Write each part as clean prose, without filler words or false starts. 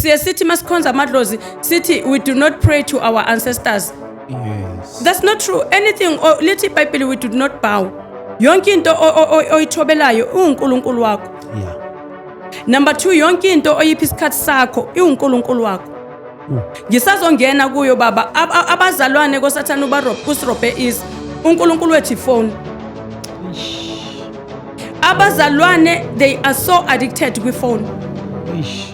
Siye sithi masikhonza amadlozi, sithi we do not pray to our ancestors. That's not true. Anything lithi iBhayibheli, we do not bow. Yonke into oyithobelayo uNkulunkulu wakho. Number 2, yonke into oyipha isikhathi sakho iwuNkulunkulu wakho. Ngisazongena kuyo, baba. Abazalwane kosathana ubarob kusirobhe is uNkulunkulu wethu ifoni. Abazalwane, they are so addicted kwifoni. Eish.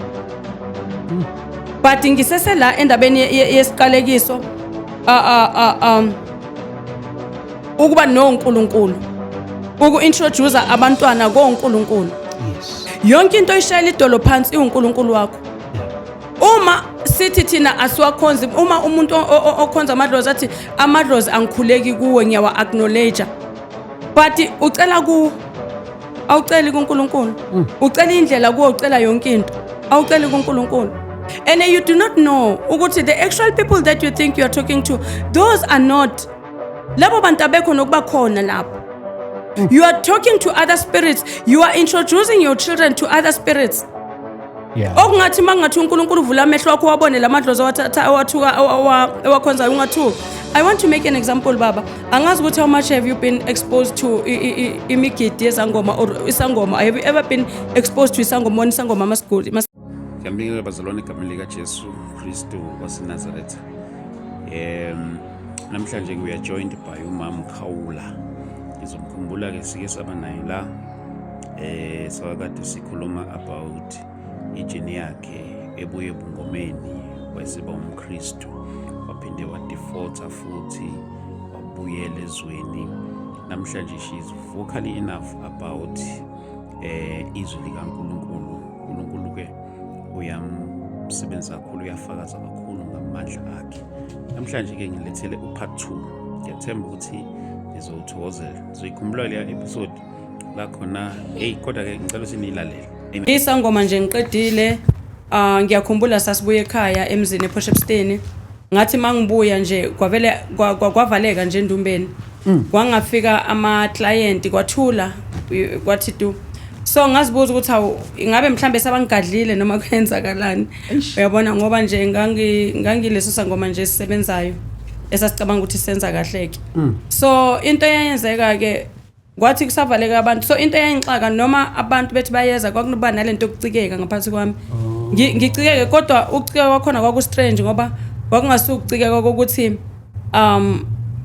But ngisesela endabeni yesiqalekiso, ukuba noNkulunkulu, uku-introduce abantwana koNkulunkulu. Yonke into oyishayela idolo phansi iwuNkulunkulu wakho. Uma sithi thina asiwakhonzi, uma umuntu okhonza amadlozi athi amadlozi angikhuleki kuwe, ngiyawa acknowledge, but ucela kuwo, awuceli kuNkulunkulu. Ucela indlela kuwo, ucela yonke into, awuceli kuNkulunkulu. And you do not know ukuthi the actual people that you think you are talking to, those are not labo bantu, abekho nokuba khona lapho. You are talking to other spirits. You are introducing your children to other spirits. Okungathi uma kungathi uNkulunkulu uvula amehlo akho, wabone la madlozi awathatha, awathuka, awakhonzayo, ungathuka. I want to make an example, baba. Angazi ukuthi how much have you been exposed to imigidi yezangoma or isangoma. Have you ever been exposed to isangoma, wona isangoma masiguli? Ngiyambingelela, bazalwane, egameni likaJesu Kristu waseNazaretha. Namhlanje we are joined by uMam Khawula. Ngizomkhumbula ke, sike saba naye la. Sakade sikhuluma about i-journey yakhe ebuye ebungomeni, wayeseba umKristu, waphinde wadefaulta futhi wabuyela ezweni. Namhlanje she is vocally enough about izwi likaNkulunkulu. uNkulunkulu ke uyamsebenza kakhulu, uyafakaza kakhulu ngamandla akhe. Namhlanje ke ngilethele u-part 2. Ngiyathemba ukuthi nizowuthokozela. Nizoyikhumbula leya episode la khona. Hey, kodwa ke ngicela ukuthi niyilalele. Amen. Isangoma nje ngiqedile. Ngiyakhumbula sasibuya ekhaya emzini ePort Shepstone. Ngathi mangibuya nje kwavele kwavaleka nje endumbeni. Kwangafika ama client, kwathula, kwathi tu. So ngazibuza ukuthi awu, ingabe mhlambe sabangigadlile noma kwenzakalani? Uyabona, ngoba nje ngangileso sangoma nje esisebenzayo esasicabanga ukuthi senza kahle ke. So into eyayenzeka ke, kwathi kusavaleka abantu, so into eyayingixaka, noma abantu bethi bayeza, kwakunoba nalento yokucikeka ngaphansi kwami. Ngicikeke, kodwa ukucikeka kwakhona kwaku-strange, ngoba kwakungasukucikeka kokuthi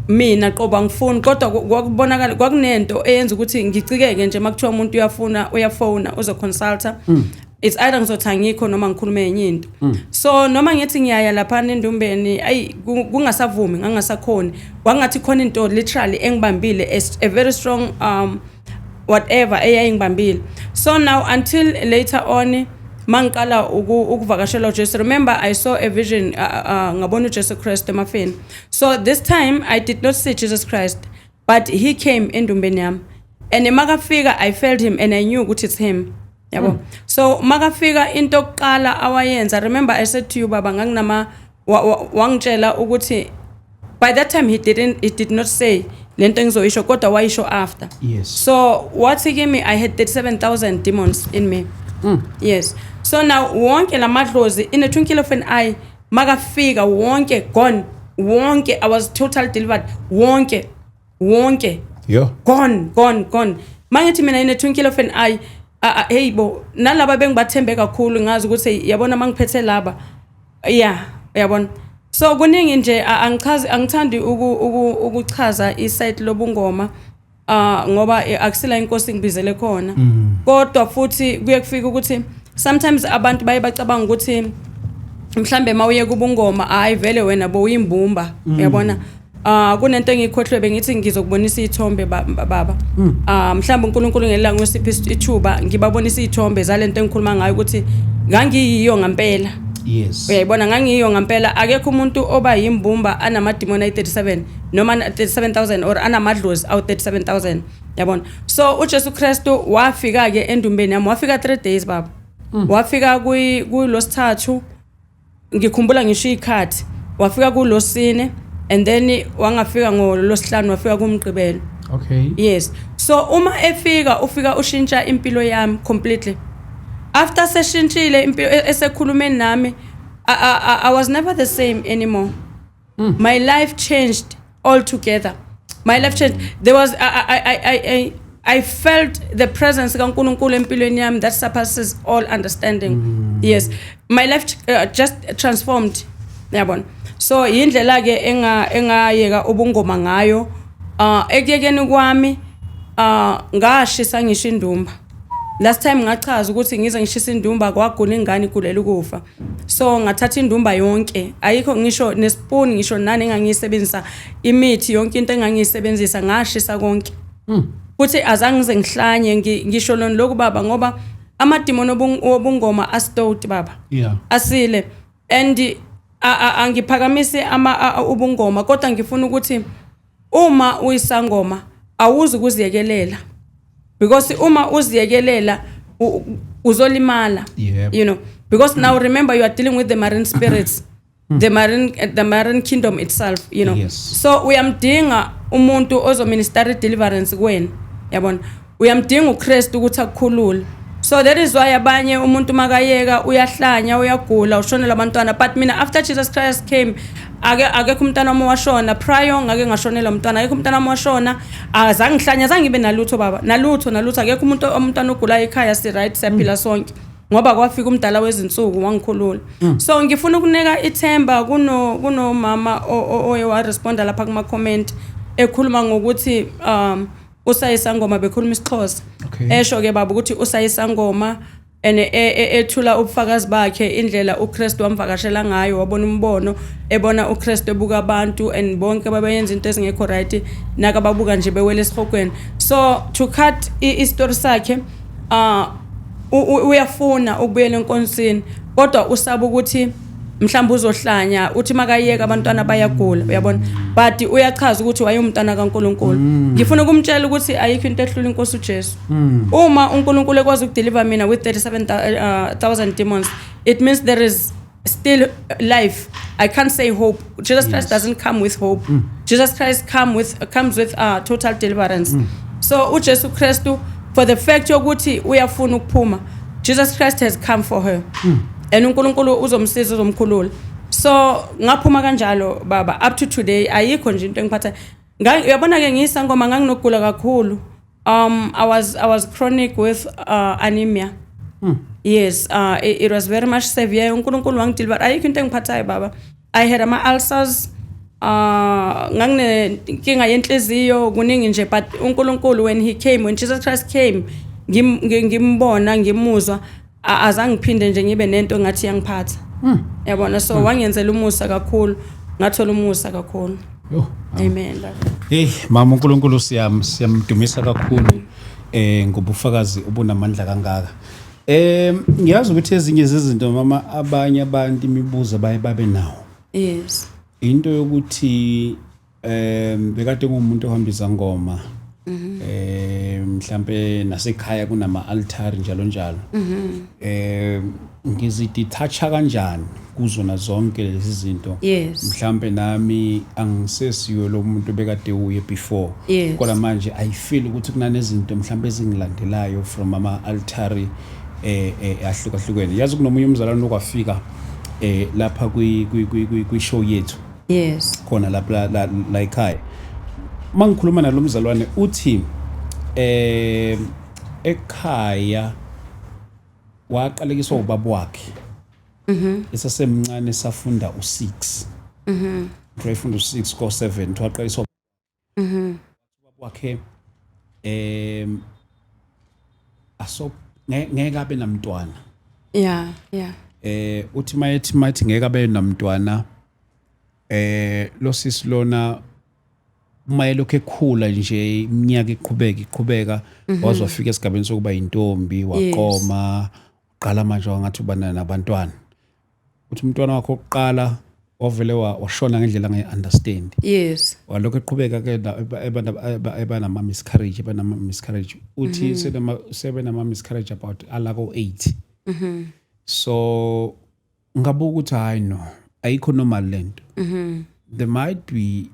mina qobo angifuni, kodwa kwakubonakala kwakunento eyenza ukuthi ngicikeke nje. Uma kuthiwa umuntu uyafuna, uyafona, uzoconsulta, it's either ngizothi angikho noma ngikhulume enye into. So noma ngithi ngiyaya laphana endumbeni, ayi, kungasavumi, ngangasakhoni. Kwangathi khona into literally engibambile, a very strong whatever eyayingibambile. So now, until later on mangiqala ukuvakashela uJesu, remember I saw a vision, ngabona uJesu Christ emafeni. So this time I did not see Jesus Christ, but he came endumbeni yami, and makafika I felt him and I knew ukuthi it's him, yabo. So makafika, into yokuqala awayenza, remember I said to you, baba, nganginama wangitshela ukuthi by that time he did not say lento engizoyisho, kodwa wayisho after. So wathi kimi I had 37,000 demons in me. Yes. So now wonke lamadlozi, in a twinkle of an eye, makafika, wonke gone, wonke. I was totally delivered, wonke, wonke. Yo. Gone, gone, gone. Mangithi mina in a twinkle of an eye, hey bo, nalaba bengibathembe kakhulu, ngazi ukuthi yabona mangiphethe laba, yeah, uyabona. So kuningi nje, angichazi, angithandi ukuchaza i-side lobungoma, ngoba akusila inkosi ngibizele khona. Kodwa futhi kuye kufika ukuthi sometimes abantu baye bacabanga ukuthi mhlambe mawuye kubungoma, hayi, vele wena bowuyimbumba, uyabona. Kunento engikhohlwe, bengithi ngizokubonisa izithombe, baba. Mhlawumbe uNkulunkulu ngelanga usiphi ithuba, ngibabonisa izithombe zalento engikhuluma ngayo, ukuthi ngangiyiyo ngempela. Uyayibona, ngangiyiyo ngempela. Akekho umuntu oba yimbumba anamadimoni ayi-37 noma 37,000 or anamadlozi awu-37,000, yabona. So uJesu Kristu wafika ke endumbeni yami, wafika 3 days, baba. Wafika kulosithathu, ngikhumbula ngisho ikhathi, wafika kulosine and then wangafika ngolosihlanu, wafika kumgqibelo. Yes. So uma efika, ufika ushintsha impilo yami completely. After seshintshile impilo, esekhulumeni nami, I was never the same anymore. My life changed altogether. My life changed. There was I felt the presence kaNkulunkulu empilweni yami that surpasses all understanding. Yes, my life just transformed, yabona. So indlela ke engayeka ubungoma ngayo. Ekuyekeni kwami, ngashisa ngisho indumba. Last time ngachaza ukuthi ngize ngishisa indumba, kwagula ingane, igulela ukufa. So ngathatha indumba yonke, ayikho ngisho nespoon, ngisho nani engangiyisebenzisa, imithi yonke, into engangiyisebenzisa, ngashisa konke. Futhi azange ngize ngihlanye, ngisho lona lokhu, baba, ngoba amadimoni obungoma astowed, baba. Asile. And angiphakamisi ama ubungoma, kodwa ngifuna ukuthi uma uyisangoma awuzi ukuziyekelela, because uma uziyekelela uzolimala. Because now remember, you are dealing with the marine spirits, the marine kingdom itself. So uyamdinga umuntu ozominister deliverance kuwena, yabona. Uyamdinga uKristu ukuthi akukhulule. So that is why abanye umuntu makayeka uyahlanya, uyagula, ushonela abantwana. But mina, after Jesus Christ came, ake akekho umntana wami washona. Prior ngake ngashonela umntwana, akekho umntana wami washona. Azange ngihlanya, azange ngibe nalutho, baba, nalutho, nalutho. Akekho umuntu, umntwana ogulayo ekhaya. Si right, siyaphila sonke, ngoba kwafika umdala wezinsuku wangikhulula. So ngifuna ukunika ithemba kunomama oye waresponda lapha kuma comment, ekhuluma ngokuthi usayisangoma, bekhuluma isiXhosa. Esho ke, baba, ukuthi usayisangoma and ethula ubufakazi bakhe, indlela uKristu wamvakashela ngayo, wabona umbono, ebona uKristu ebuka abantu and bonke babeyenza into ezingekho right, naka babuka nje bewele esihogweni. So to cut istory sakhe, uyafuna ukubuyela enkonsini, kodwa usaba ukuthi mhlawumbe uzohlanya, uthi makayeka abantwana bayagula, uyabona. But uyachaza ukuthi wayewumntwana kaNkuluNkulu. Ngifuna ukumtshela ukuthi ayikho into ehlula inkosi uJesu. Uma uNkulunkulu ekwazi ukudeliver mina with 37,000 demons, it means there is still life. I can't say hope. Jesus Christ doesn't come with hope. Jesus Christ comes with total deliverance. So uJesu Kristu, for the fact yokuthi uyafuna ukuphuma, Jesus Christ has come for her and uNkulunkulu uzomsiza, uzomkhulula. So ngaphuma kanjalo, baba. Up to today ayikho nje into engiphatha. Uyabona ke, ngiyisangoma, nganginokugula kakhulu. I was chronic with anemia. Yes, it was very much severe. UNkulunkulu wangideliver, ayikho into engiphathayo, baba. I had ama ulcers, nganginenkinga yenhliziyo, kuningi nje. But uNkulunkulu, when he came, when Jesus Christ came, ngimbona, ngimuzwa, azange ngiphinde nje ngibe nento ngathi yangiphatha, yabona. So wangenzela umusa kakhulu, ngathola umusa kakhulu. Yo. Amen, baba. Hey mama, uNkulunkulu siyamdumisa kakhulu ngobufakazi obunamandla kangaka. Ngiyazi ukuthi ezinye zezinto, mama, abanye abantu imibuzo baye babe nawo. Into yokuthi bekade ngumuntu ohamba izangoma. Mhlambe nasekhaya kunama altar njalo njalo. Ngizidetoucha kanjani kuzona zonke lezi zinto? Mhlambe nami angisesiyo lo muntu bekade uye before. Kodwa manje I feel ukuthi kunanezinto mhlambe ezingilandelayo from ama altari ahlukahlukene. Yazi kunomunye umzalwane okwafika lapha kwi show yethu khona lapha la ekhaya. Mangikhuluma nalo mzalwane, uthi ekhaya waqalekiswa ubaba wakhe. Esasemncane, safunda u6. Wayefunda u6 ko 7, waqaliswa ubaba wakhe aso ngeke abe namntwana. Uthi mayethi mathi ngeke abe namntwana, lo sisi lona uma elokhu ekhula nje, iminyaka iqhubeka iqhubeka, waze wafika esigabeni sokuba yintombi, waqoma, uqala manje wangathi uba nabantwana. Uthi umntwana wakhe okuqala wavele washona ngendlela angayi-understand. Walokhu eqhubeka ke eba nama-miscarriage. Uthi sebenama-miscarriage about alako 8. So ngabuka ukuthi hayi no, ayikho normal lento. There might be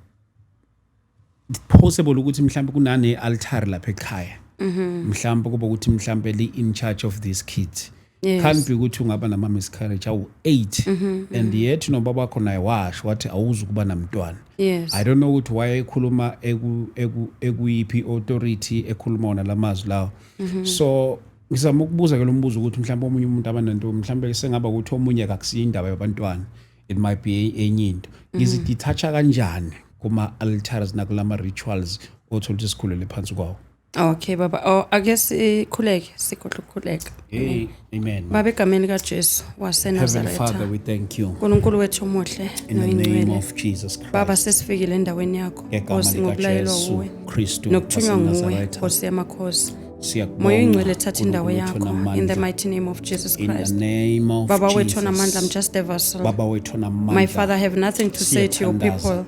possible ukuthi mhlawumbe kunane altar lapha ekhaya, mhlawumbe kube ukuthi mhlawumbe li in charge of these kids. Can't be ukuthi ungaba nama miscarriage awu 8 and yet nobaba wakho naye washo wathi awuzukuba namntwana. I don't know ukuthi wayekhuluma ekuyiphi authority ekhuluma wona lamazwi lawo. So ngizama ukubuza ke lo mbuzo ukuthi mhlawumbe omunye umuntu abanento, mhlawumbe sengaba ukuthi omunye akakusiyo indaba yabantwana, it might be enye into. Ngizidethacha kanjani kuma altars nakulama rituals othola ukuthi sikhulele phansi kwawo? Okay baba, oh, ake sikhuleke, sigodle ukukhuleka. Hey, amen. Baba, egameni kaJesu Heavenly waseNazaretha, Father, we thank you uNkulunkulu wethu omuhle in the name noyingcwele, of Jesus Christ. Baba, sesifikile endaweni yakho, Ngegama Nkosi, ngokulayelwa likaJesu uwe Kristu nokuthunywa nguwe, waseNazaretha. Nkosi yamakhosi. Siyakubonga, Moya oyingcwele, thatha indawo Nkulunkulu wethu yakho in the onamandla. mighty name of Jesus In the Christ. name of Baba wethu Jesus. onamandla, I'm just a vessel. Baba wethu onamandla. My Father, I have nothing to say to your Siyathandaza. people.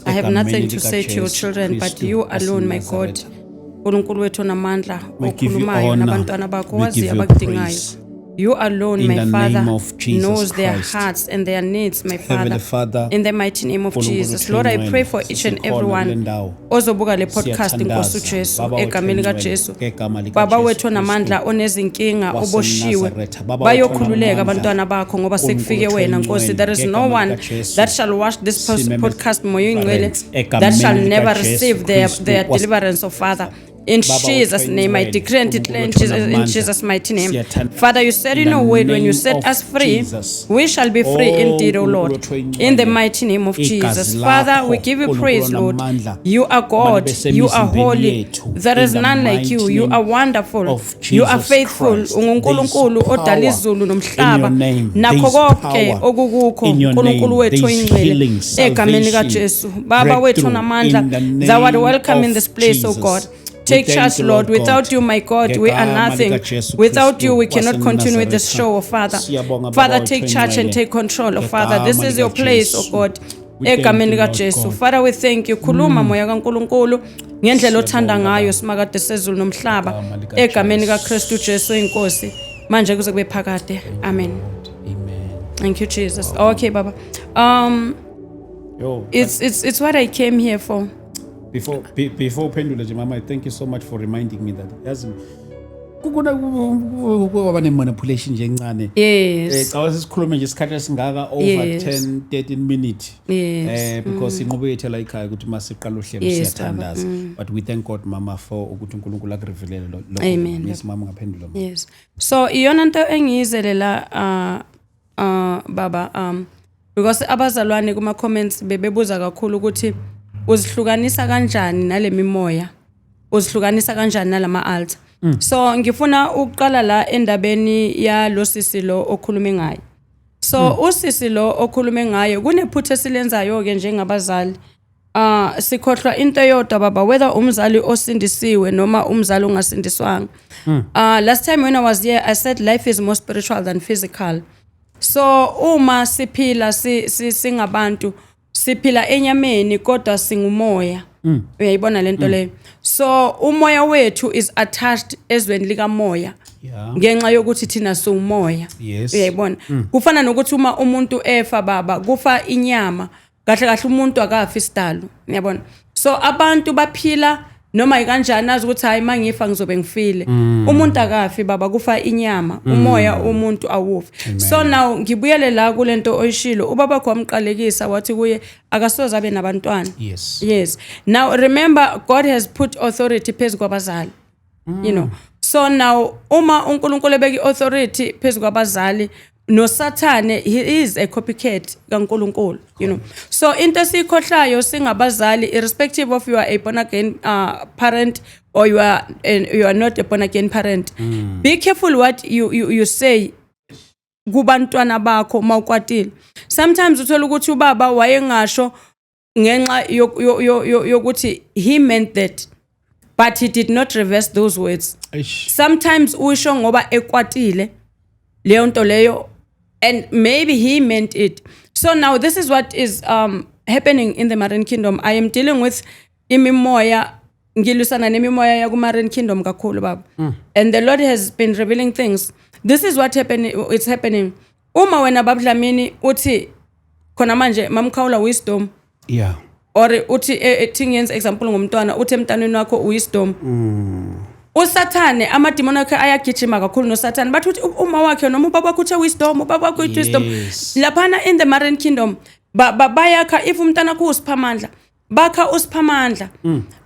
I have Egameni nothing to say to your likaJesu children, but Kristu you alone, my God. waseNazaretha. Nkulunkulu wethu onamandla, We give you okhulumayo honor. nabantwana bakho, We waziyo give you abakudingayo. praise. You alone, In my the Father, name of Jesus knows their Christ. hearts and their needs, my Father. Heavenly Father, In the mighty name of Nkulunkulu Jesus. Lord, I pray for each and sisikhona everyone kule ndawo. ozobuka le podcast, Nkosi Siyathandaza. uJesu, Baba wethu egameni oyingcwele, likaJesu. ngegama likaJesu Baba wethu Kristu onamandla, onezinkinga, oboshiwe, waseNazaretha. Baba wethu bayokhululeka onamandla, abantwana bakho ngoba sekufike Nkulunkulu wena, wethu Nkosi. oyingcwele, There is no ngegama one likaJesu. that shall watch this Simeme podcast, Moya oyingcwele, egameni that shall never likaJesu receive Kristu their deliverance, oh Father. In Baba wethu Jesus' name, I oyingcwele, decree and declare in Nkulunkulu wethu Jesus, in onamandla, Jesus' mighty name. siyathandaza. Father, you said in In your the word, when you name set of us free, Jesus. we shall be free Oh, indeed, O Lord. Nkulunkulu wethu In the oyingcwele, mighty name of igazi Jesus. Father, we lakho, give you Nkulunkulu praise, Lord. onamandla, You are God. malibe You are semizimbeni holy. yethu. There is In the none like you. mighty You name are wonderful. of You are Jesus faithful. Christ. UnguNkulunkulu There is odala power izulu in nomhlaba. your name. Nakho There is konke power okukukho, in your uNkulunkulu name. wethu There is oyingcwele. healing, Egameni salvation, likaJesu. Baba wethu breakthrough onamandla, in the thou art name welcome in of this place, O Jesus. God. We Take thank charge, you, Lord. Lord Without God. you, my God, we are Ngegama nothing. likaJesu Without Kristu you, we cannot continue with this waseNazaretha. show, oh Father. Siyabonga, Baba Father, wethu take charge and oyingcwele. take control, oh Father. This Ngegama is your place, oh likaJesu. God. We thank Egameni you, Lord likaJesu. God. Father, we thank you. Khuluma, Moya kaNkulunkulu, ngendlela othanda Siyabonga, ngayo, Baba. simakade sezulu nomhlaba. Ngegama likaJesu. Egameni likaKristu Jesu inkosi. Manje kuze kube phakade. Amen. Amen. Thank you, Jesus. Okay, Baba. Yo, It's what I came here for. before uphendule nje mama, thank you so much for reminding me that yazi kukuna kwaba ne-manipulation nje encane. Yes. Cawa sesikhulume nje isikhathi esingaka, over 10 13 minutes. Because inqubo yethu la ekhaya ukuthi masiqala uhlelo Yes, baba. siyathandaza, but we thank God, mama, for ukuthi uNkulunkulu akurevealele lokho. Amen. Yes mama, ngaphendula mama. Yes. So iyona nto engiyizele la, baba, because abazalwane kuma comments bebebuza kakhulu ukuthi uzihlukanisa kanjani nale mimoya, uzihlukanisa kanjani nalama altar. So ngifuna ukuqala la endabeni ya lo sisi lo okhulume ngaye. So usisi lo okhulume ngaye, kunephutha esilenzayo ke njengabazali. Sikhohlwa into eyodwa baba, whether umzali osindisiwe noma umzali ongasindiswanga. Last time when I was here, I said life is more spiritual than physical. So uma siphila singabantu, siphila enyameni kodwa singumoya. Uyayibona lento leyo? So umoya wethu is attached ezweni likamoya ngenxa yokuthi thina siwumoya. Uyayibona, kufana nokuthi uma umuntu efa baba, kufa inyama. Kahle kahle umuntu akafi isidalo, uyabona? So abantu baphila noma ikanjani, azi ukuthi hayi, mangifa ngizobe ngifile. Umuntu akafi baba, kufa inyama, umoya umuntu awufi. So now ngibuyele la kulento oyishilo, ubaba wakho wamqalekisa, wathi kuye akasoze abe nabantwana. Yes. Now remember, God has put authority phezu kwabazali. So now uma uNkulunkulu ebeka i-authority phezu kwabazali, noSathane, he is a copycat kaNkulunkulu. So into esiyikhohlayo singabazali, irrespective of you are a born again parent or you are not a born again parent, be careful what you say kubantwana bakho mawukwatile. Sometimes uthola ukuthi ubaba wayengasho ngenxa yokuthi he meant that, but he did not reverse those words. Eish. Sometimes usho ngoba ekwatile leyo nto leyo, and maybe he meant it. So now this is what is happening in the marine kingdom. I am dealing with imimoya, ngilwisana nemimoya yaku-marine kingdom kakhulu baba, and the Lord has been revealing things. This is what happening, it's happening. Uma wena babudlamini uthi khona manje mamkhawula wisdom, or uthi, thi ngiyenza example ngomntwana, uthi emntaneni wakho wisdom. Usathane, amadimoni akhe ayagijima kakhulu nosathane. Bathi uthi uma wakhe noma ubaba wakhe uthe wisdom, ubaba wakhe uthe wisdom. Laphana in the marine kingdom bayakha, if umntana wakho usiphamandla, bakha usiphamandla,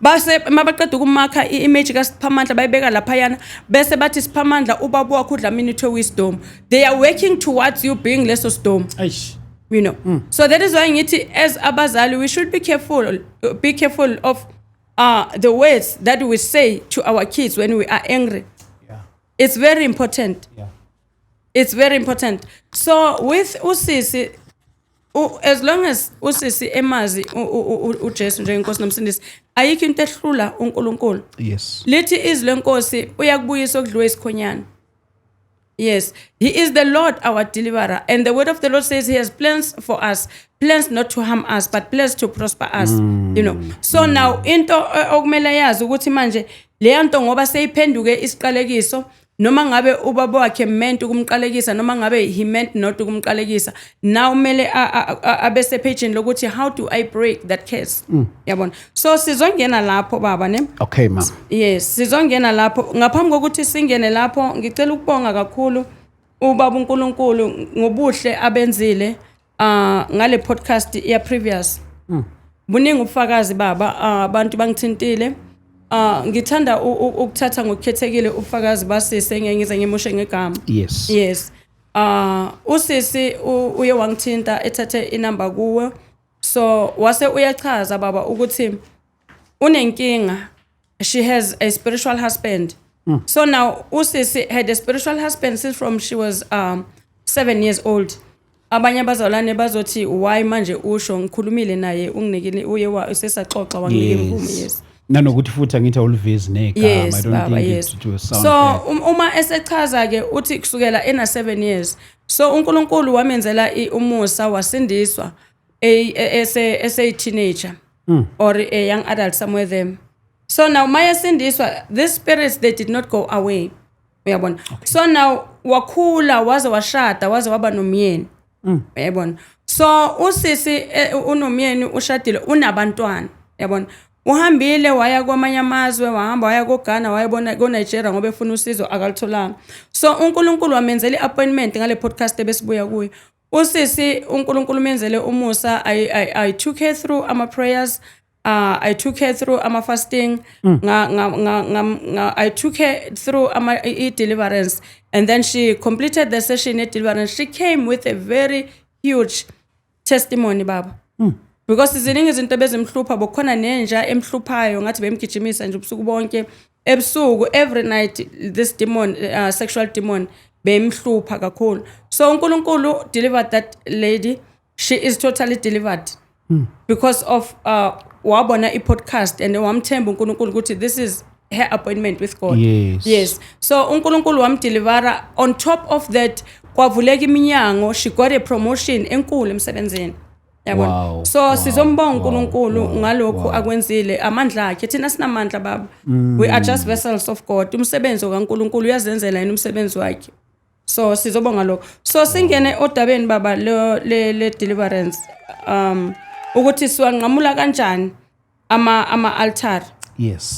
base mabaqeda ukumakha i-image kasiphamandla, bayibeka laphayana, bese bathi, "Siphamandla, ubaba wakho uDlamini uthe wisdom." They are working towards you being leso sidomu. Eish. So that is why ngithi as abazali we should be careful of the words that we say to our kids when we are angry. It's very important. It's very important. So with usisi, as long as usisi emazi uJesu njengenkosi nomsindisi, ayikho into ehlula uNkulunkulu. Lithi izwi lenkosi, uyakubuyisa okudliwe isikhonyana. Yes, he is the Lord our deliverer, and the word of the Lord says he has plans for us, plans not to harm us, but plans to prosper us. So now into okumele yazi ukuthi manje leya nto, ngoba seyiphenduke isiqalekiso, noma ngabe ubaba wakhe meant ukumqalekisa, noma ngabe he meant not ukumqalekisa, now kumele abe sepageni lokuthi, "How do I break that curse?" Yabona? So sizongena lapho, baba, ne? Okay, ma'am. Yes, sizongena lapho. Ngaphambi kokuthi singene lapho, ngicela ukubonga kakhulu ubaba uNkulunkulu ngobuhle abenzile ngale podcast ya previous. Buningi ubufakazi, baba, abantu bangithintile. Ngithanda ukuthatha ngokukhethekile ubufakazi basisi engeke ngize ngimushe ngegama. Yes. Usisi uye wangithinta ethathe inamba kuwe. So wase uyachaza, baba, ukuthi unenkinga. She has a spiritual husband. So now usisi had a spiritual husband since from she was 7 years old. Abanye abazalwane bazothi, "Why manje usho?" Ngikhulumile naye, unginikile, uye wa sesaxoxa, wanginika imvume, yes. Nanokuthi futhi angithi awulivezi negama. Yes. I don't Baba, think it will sound so bad. Uma esechaza ke uthi kusukela ena 7 years, so uNkulunkulu wamenzela umusa, wasindiswa ese teenager or a young adult somewhere there. So now mayesindiswa, these spirits, they did not go away, uyabona? So now wakhula, waze washada, waze waba nomyeni, uyabona? So usisi unomyeni, ushadile, unabantwana, uyabona? Uhambile waya kwamanye amazwe, wahamba waya koGhana, wayebona koNigeria ngoba efuna usizo, akalitholanga. So uNkulunkulu wamenzela i-appointment ngale podcast ebesibuya kuyo. Usisi, uNkulunkulu umenzele umusa. I took her through ama prayers, I took her through ama fasting, nga, nga, nga, nga, nga, I took her through ama i deliverance, and then she completed the session at deliverance. She came with a very huge testimony, baba, because ziningi izinto bezimhlupha. Bokukhona nenja emhluphayo, ngathi bemgijimisa nje ubusuku bonke, ebusuku, every night, this demon, sexual demon, bemhlupha kakhulu. So uNkulunkulu delivered that lady. She is totally delivered because of wabona i-podcast and wamthemba uNkulunkulu ukuthi this is her appointment with God. Yes, so uNkulunkulu wamdelivera. On top of that, kwavuleka iminyango, she got a promotion enkulu emsebenzini, yabona? So sizombonga uNkulunkulu ngalokhu akwenzile, amandla akhe. Thina sinamandla, baba? We are just vessels of God. Umsebenzi kaNkulunkulu, uyazenzela yena umsebenzi wakhe, so sizobonga lokho. So singene odabeni, baba, le deliverance, ukuthi siwanqamula kanjani ama altar.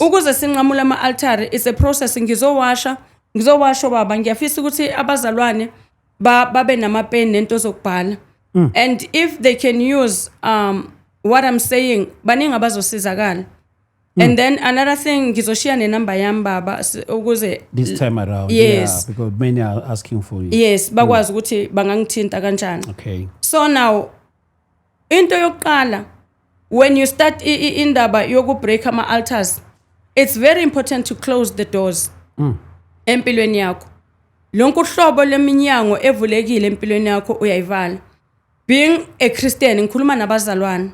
Ukuze sinqamule ama altar is a process. Ngizowasho, baba. Ngiyafisa ukuthi abazalwane babe namapeni nento zokubhala, and if they can use what I'm saying, baningi abazosizakala. And then another thing, ngizoshiya nenamba yami, baba, ukuze This time around. Yes. Yeah, because many are asking for it. Yes, bakwazi ukuthi bangangithinta kanjani. So now into yokuqala, when you start indaba yoku-break ama-altars, it's very important to close the doors empilweni yakho. Lonke uhlobo leminyango evulekile empilweni yakho uyayivala. Being a Christian, ngikhuluma nabazalwane,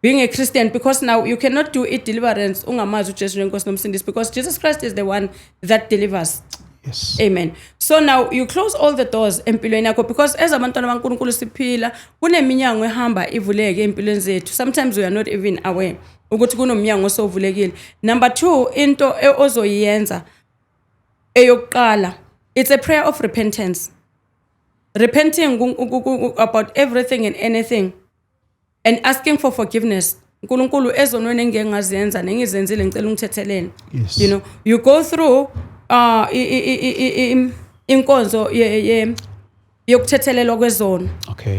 being a Christian, because now you cannot do it deliverance ungamazi uJesu njenkosi nomsindisi, because Jesus Christ is the one that delivers. Amen. So now you close all the doors empilweni yakho, because as abantwana baNkulunkulu siphila kuneminyango ehamba ivuleke empilweni zethu. Sometimes we are not even aware ukuthi kunomnyango osovulekile. Number 2, into ozoyenza eyokuqala, it's a prayer of repentance. Repenting about everything and anything and asking for forgiveness. Nkulunkulu, ezonweni engike ngazenza nengizenzile, ngicela ungithethelele. Yes. You go through inkonzo yokuthethelelwa kwezono,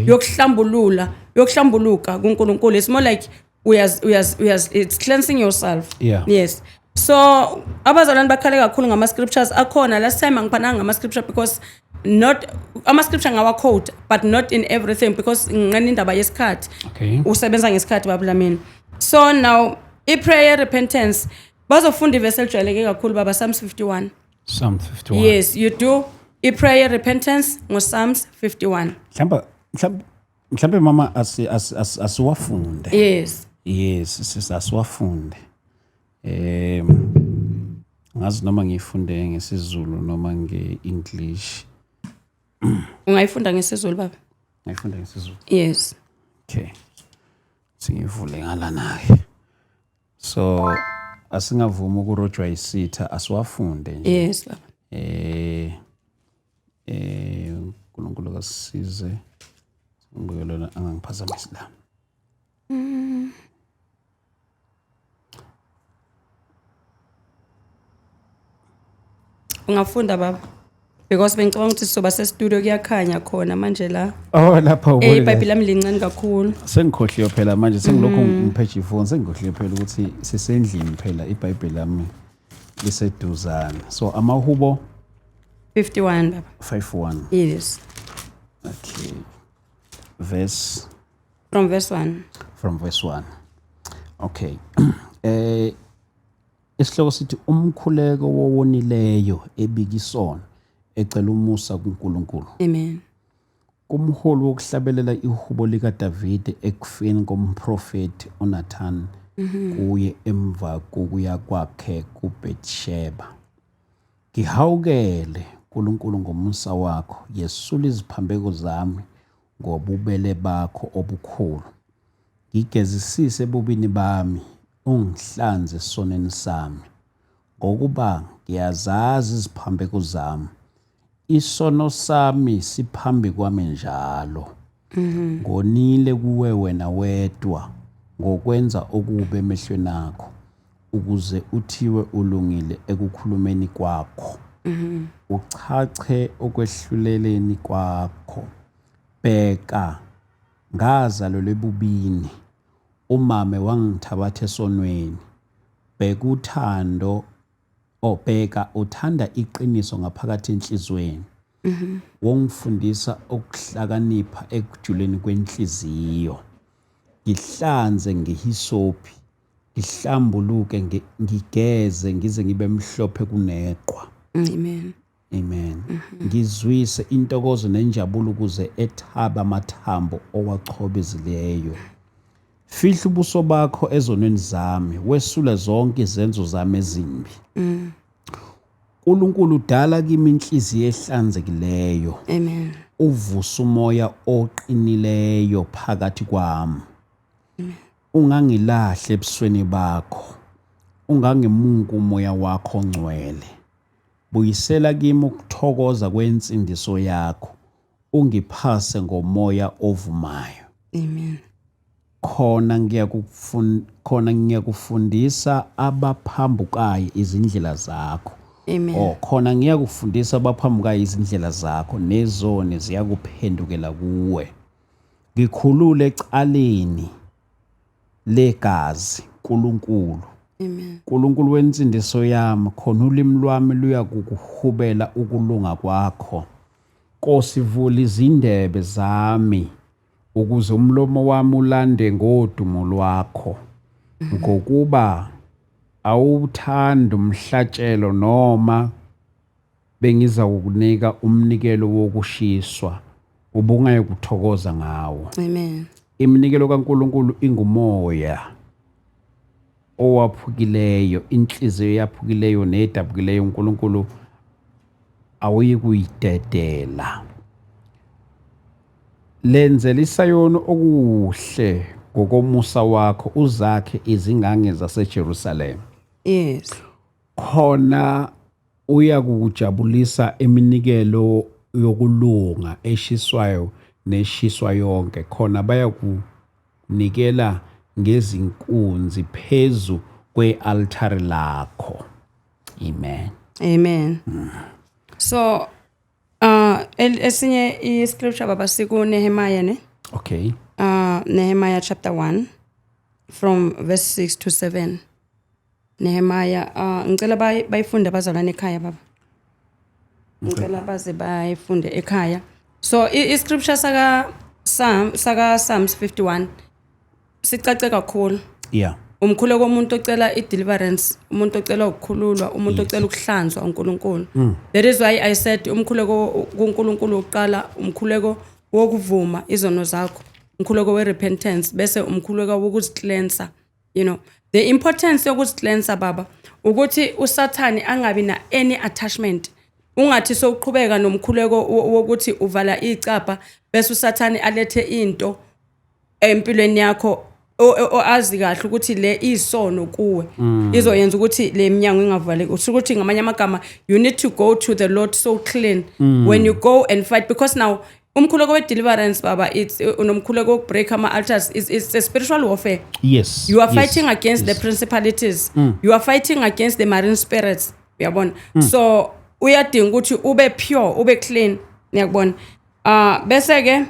yokuhlambulula, yokuhlambuluka kuNkulunkulu. It's more like uyaz uyaz uyaz it's cleansing yourself. Yes, so abazalwane bakhale kakhulu ngama scriptures akhona. Last time angiphananga ngama scripture because not ama scripture ngawa quote, but not in everything, because nginqena indaba yesikhathi. Usebenza ngesikhathi, babulamini. So now i-prayer repentance, bazofunda ivesi elijwayeleke kakhulu, baba, Psalms 51. Psalm 51. Yes, you do i-prayer repentance ngo-Psalms 51. Mhlambe mama, asiwafunde. Yes. Yes, asiwafunde. Ngazi noma ngifunde ngesiZulu noma nge-English. Ungayifunda ngesiZulu, baba. Ngayifunda ngesiZulu. Yes. Okay. Singivule ngalana ke. So asingavumi ukurojwa isitha, asiwafunde nje. Yes, baba. uNkulunkulu kasisize. Ngibuke lona angangiphazamisi la. Ungafunda, baba, because bengicabanga ukuthi sizoba se-studio, kuyakhanya khona manje la. Oh, lapha ubone. Ibhayibheli lami lincane kakhulu. Sengikhohliwe phela manje, sengilokhu ngiphethe ifoni, sengikhohliwe phela ukuthi sisendlini phela, iBhayibheli lami liseduzane. So amahubo 51, baba. 51. Yes. Okay. Verse From verse 1. From verse 1. Okay. Isihloko sithi umkhuleko wowonileyo ebika isono ecela umusa kuNkulunkulu. Amen. Kumholi wokuhlabelela, ihubo likaDavide, ekufeni komprofeti uNathan kuye emva kokuya kwakhe kuBethsheba. Ngihawukele, uNkulunkulu, ngomusa wakho, yesula iziphambeko zami ngobubele bakho obukhulu. Ngigezisise ebubini bami, ungihlanze esonweni sami. Ngokuba ngiyazazi iziphambeko zami, isono sami siphambi kwami njalo. Ngonile kuwe wena wedwa ngokwenza okubi emehlweni akho, ukuze uthiwe ulungile ekukhulumeni kwakho, uchache okwehluleleni kwakho. Bheka, ngazalelwa ebubini, umame wangithabatha esonweni. Bheka uthando, oh, bheka uthanda iqiniso ngaphakathi enhliziyweni, wongifundisa ukuhlakanipha ekujuleni kwenhliziyo. Ngihlanze ngehisophi, ngihlambuluke, ngigeze ngize ngibe mhlophe kuneqhwa. Amen. Amen. Ngizwise intokozo nenjabulo ukuze ethabe amathambo owachobezileyo. Fihla ubuso bakho ezonweni zami, wesule zonke izenzo zami ezimbi. uNkulunkulu, dala kimi inhliziyo ehlanzekileyo. Amen. Uvusa umoya oqinileyo phakathi kwami. Ungangilahle ebusweni bakho, ungangemuki umoya wakho ongcwele. Buyisela kimi ukuthokoza kwensindiso yakho, ungiphase ngomoya ovumayo. Amen. Khona ngiyakufundisa abaphambukayo izindlela zakho. Amen. Oh, khona ngiyakufundisa abaphambukayo izindlela zakho, nezoni ziyakuphendukela kuwe. Ngikhulule ecaleni legazi, uNkulunkulu. Amen. uNkulunkulu wensindiso yami, khona ulimi lwami luyakukuhubela ukulunga kwakho. Nkosi, vula izindebe zami ukuze umlomo wami ulande ngodumo lwakho. Ngokuba awuthandi umhlatshelo, noma bengiza kukunika umnikelo wokushiswa, ubungayikuthokoza ngawo. Amen. Iminikelo kaNkulunkulu ingumoya owaphukileyo, inhliziyo eyaphukileyo nedabukileyo uNkulunkulu awuyi kuyidedela. Lenzela iSayoni okuhle ngokomusa wakho, uzakhe izingange zaseJerusalema. Khona uyakujabulisa iminikelo yokulunga eshiswayo neshiswa yonke, khona bayakunikela. Ngezinkunzi phezu kwe-altare lakho. Amen. Amen. So esinye i-scripture, baba, siku Nehemiah, ne? Okay. Nehemiah chapter 1 from verse 6 to 7. Nehemiah, ngicela bayifunde abazalwane ekhaya, baba. Ngicela baze bayifunde ekhaya. So i-scripture saka Psalm, saka Psalms 51 sicace kakhulu. Umkhuleko komuntu ocela i-deliverance, umuntu ocela ukukhululwa, umuntu ocela ukuhlanzwa uNkulunkulu. That is why I said umkhuleko kuNkulunkulu uqala umkhuleko wokuvuma izono zakho, umkhuleko we-repentance, bese umkhuleko wokuzicleansa. The importance yokuzicleansa, baba, ukuthi uSathane angabi na any attachment. Ungathi sowuqhubeka nomkhuleko wokuthi uvala icapha, bese uSathane alethe into empilweni yakho azi kahle ukuthi le isono kuwe, izoyenza ukuthi le minyango ingavaleki. Usho ukuthi ngamanye amagama you need to go to the Lord so clean when you go and fight, because now umkhuleko we-deliverance, baba, it's unomkhuleko wokubreak ama-altars. It's a spiritual warfare. You are fighting against the principalities, you are fighting against the marine spirits, uyabona? So uyadinga ukuthi ube pure, ube clean, ngiyakubona. Bese ke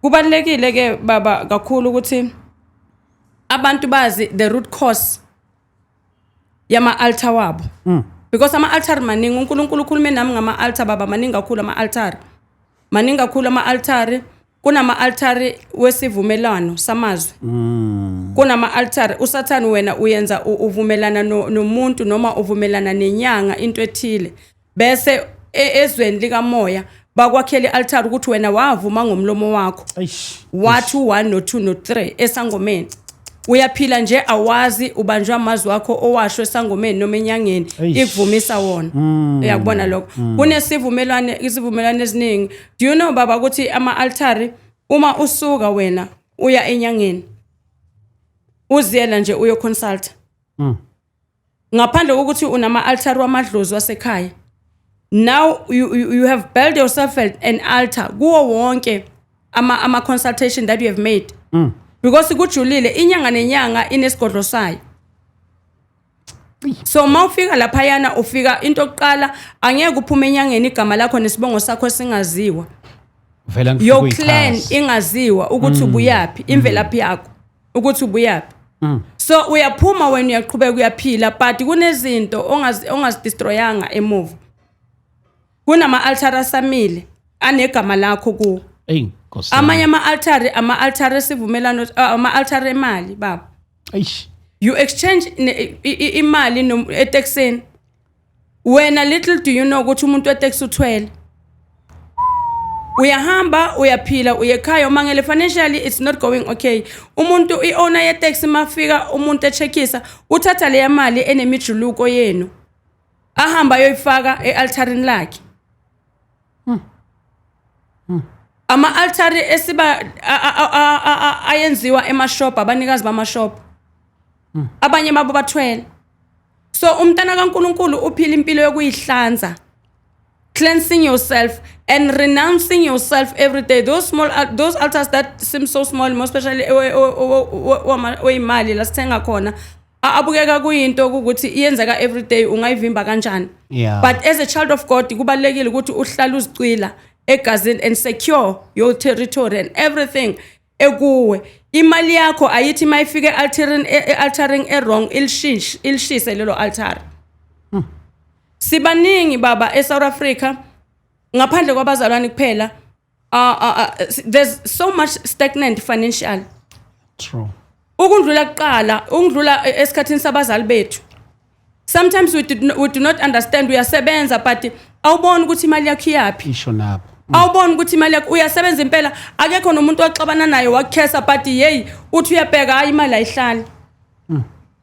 kubalekile ke, baba, kakhulu ukuthi abantu bazi the root cause yama altar wabo, because ama altar maningi. UNkulunkulu ukhulume nami ngama altar, baba, maningi kakhulu ama altar, maningi kakhulu ama altar. Kunama altar wesivumelwano samazwi, kunama altar uSathane. Wena uyenza uvumelana nomuntu noma uvumelana nenyanga into ethile, bese ezweni likamoya bakwakhela i-altar ukuthi wena wavuma ngomlomo wakho, Eish. wathi u-1 no-2 no-3 esangomeni. Uyaphila nje, awazi ubanjwa amazwi wakho owasho esangomeni noma enyangeni. Eish. Ikuvumisa wona, uyakubona lokho? Kunesivumelwane, isivumelwane eziningi. Do you know, baba, ukuthi ama-altari, uma usuka wena uya enyangeni, uziyela nje uyoconsulta, ngaphandle kokuthi unama-altari wamadlozi wasekhaya, now you have built yourself an altar kuwo wonke ama consultation that you have made, because kujulile. Inyanga nenyanga inesigodlo sayo. So mawufika laphayana, ufika into yokuqala, angeke uphume enyangeni igama lakho nesibongo sakho singaziwa, Vela ngifike your clan uyichaze. ingaziwa ukuthi ubuyaphi, imvelaphi yakho ukuthi ubuyaphi. So uyaphuma wena, uyaqhubeka, uyaphila, but kunezinto ongazidestroyanga emuva, kunama-altar asamile anegama lakho kuwo. Eyi, Nkosi yami. Amanye ama-altari, ama-altari esivumelano, ama-altari emali, baba. Eish. You exchange imali etekisini wena. Little do you know ukuthi umuntu weteksi uthwele. Uyahamba, uyaphila, uye ekhaya, umangele financially it's not going okay. Umuntu, i-owner yeteksi, mafika umuntu echeckisa, uthatha leya mali enemijuluko yenu, ahamba ayoyifaka e-altarini lakhe. Ama-altari esiba ayenziwa emashop, abanikazi bamashop, abanye babo bathwele. So umntana kaNkuluNkulu uphila impilo yokuyihlanza, cleansing yourself and renouncing yourself every day. Those small those altars that seem so small, more especially oyimali la sithenga khona, abukeka kuyinto ukuthi iyenzeka every day, ungayivimba kanjani? But as a child of God, kubalekile ukuthi uhlale uzicwila egazini and secure your territory and everything ekuwe. Imali yakho ayithi mayifike e-altarini, e-altaring e-wrong, ilishintshe, ilishise lelo altar. Sibaningi, baba, eSouth Africa, ngaphandle kwabazalwane kuphela. There's so much stagnant financial True. ukundlula kuqala, ukundlula esikhathini sabazali bethu. Sometimes we do not understand. Uyasebenza but awuboni ukuthi imali yakho iyaphi. Isho napho. Awuboni ukuthi imali yakho, uyasebenza impela, akekho nomuntu oxabana naye wakukhesa, but hey, uthi uyabheka, hayi, imali ayihlali,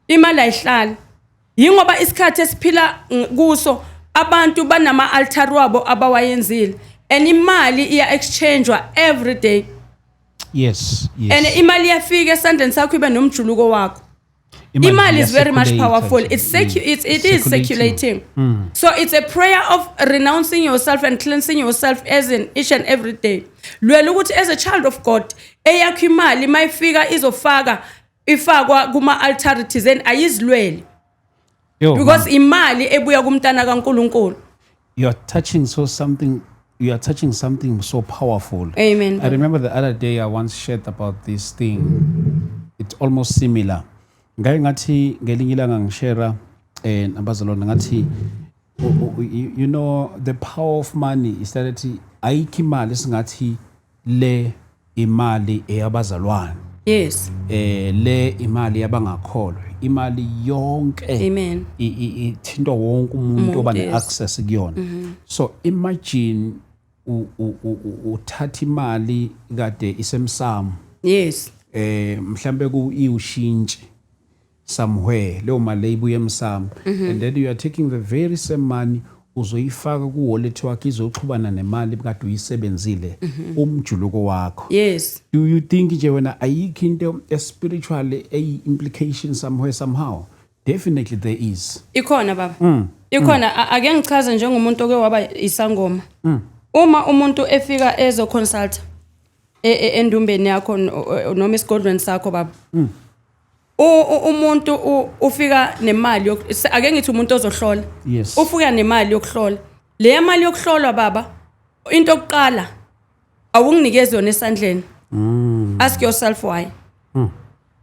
imali ayihlali. Yingoba isikhathi esiphila kuso, abantu banama altar wabo abawayenzile, and imali iya exchangewa every day. And imali iyafika esandleni sakho ibe nomjuluko wakho. Imali is very much iya-circulate powerful. nje. It is Circulating. circulating. So it's a prayer of renouncing yourself and cleansing yourself as in each and every day. Lwela ukuthi as a child of God, eyakho imali mayifika izofaka Ifakwa kuma altar thizeni, ayizilweli. Yo, because imali ebuya kumntana kaNkuluNkulu. You are touching so something, you are touching something so powerful. Amen. I remember the other day I once shared about this thing. It's almost similar. Ngake ngathi ngelinye ilanga ngishare nabazalwane, ngathi the power of money is that ayikho imali singathi le imali eyabazalwane. Le imali yabangakholwa, imali yonke Amen. ithintwa wonke umuntu oba Umuntu, yes. ne-access kuyona. So imagine uthatha imali kade isemsamo, mhlambe ku iushintshi somewhere, leyo mali leyibuye emsamo, and then you are taking the very same money, uzoyifaka ku-wallet wakho, izoxhubana nemali kade uyisebenzile, umjuluko wakho. Do you think nje wena ayikho into espiritual eyi-implication somewhere, somehow? Definitely there is. Ikhona, baba, ikhona. Ake ngichaze njengomuntu oke waba isangoma. Uma umuntu efika ezo consult endumbeni yakho noma esigodlweni sakho, baba, umuntu ufika nemali ake ngithi umuntu ozohlola. Ufika nemali yokuhlola. Leya mali yokuhlolwa, baba, into yokuqala awunginikezi yona esandleni. Ask yourself why.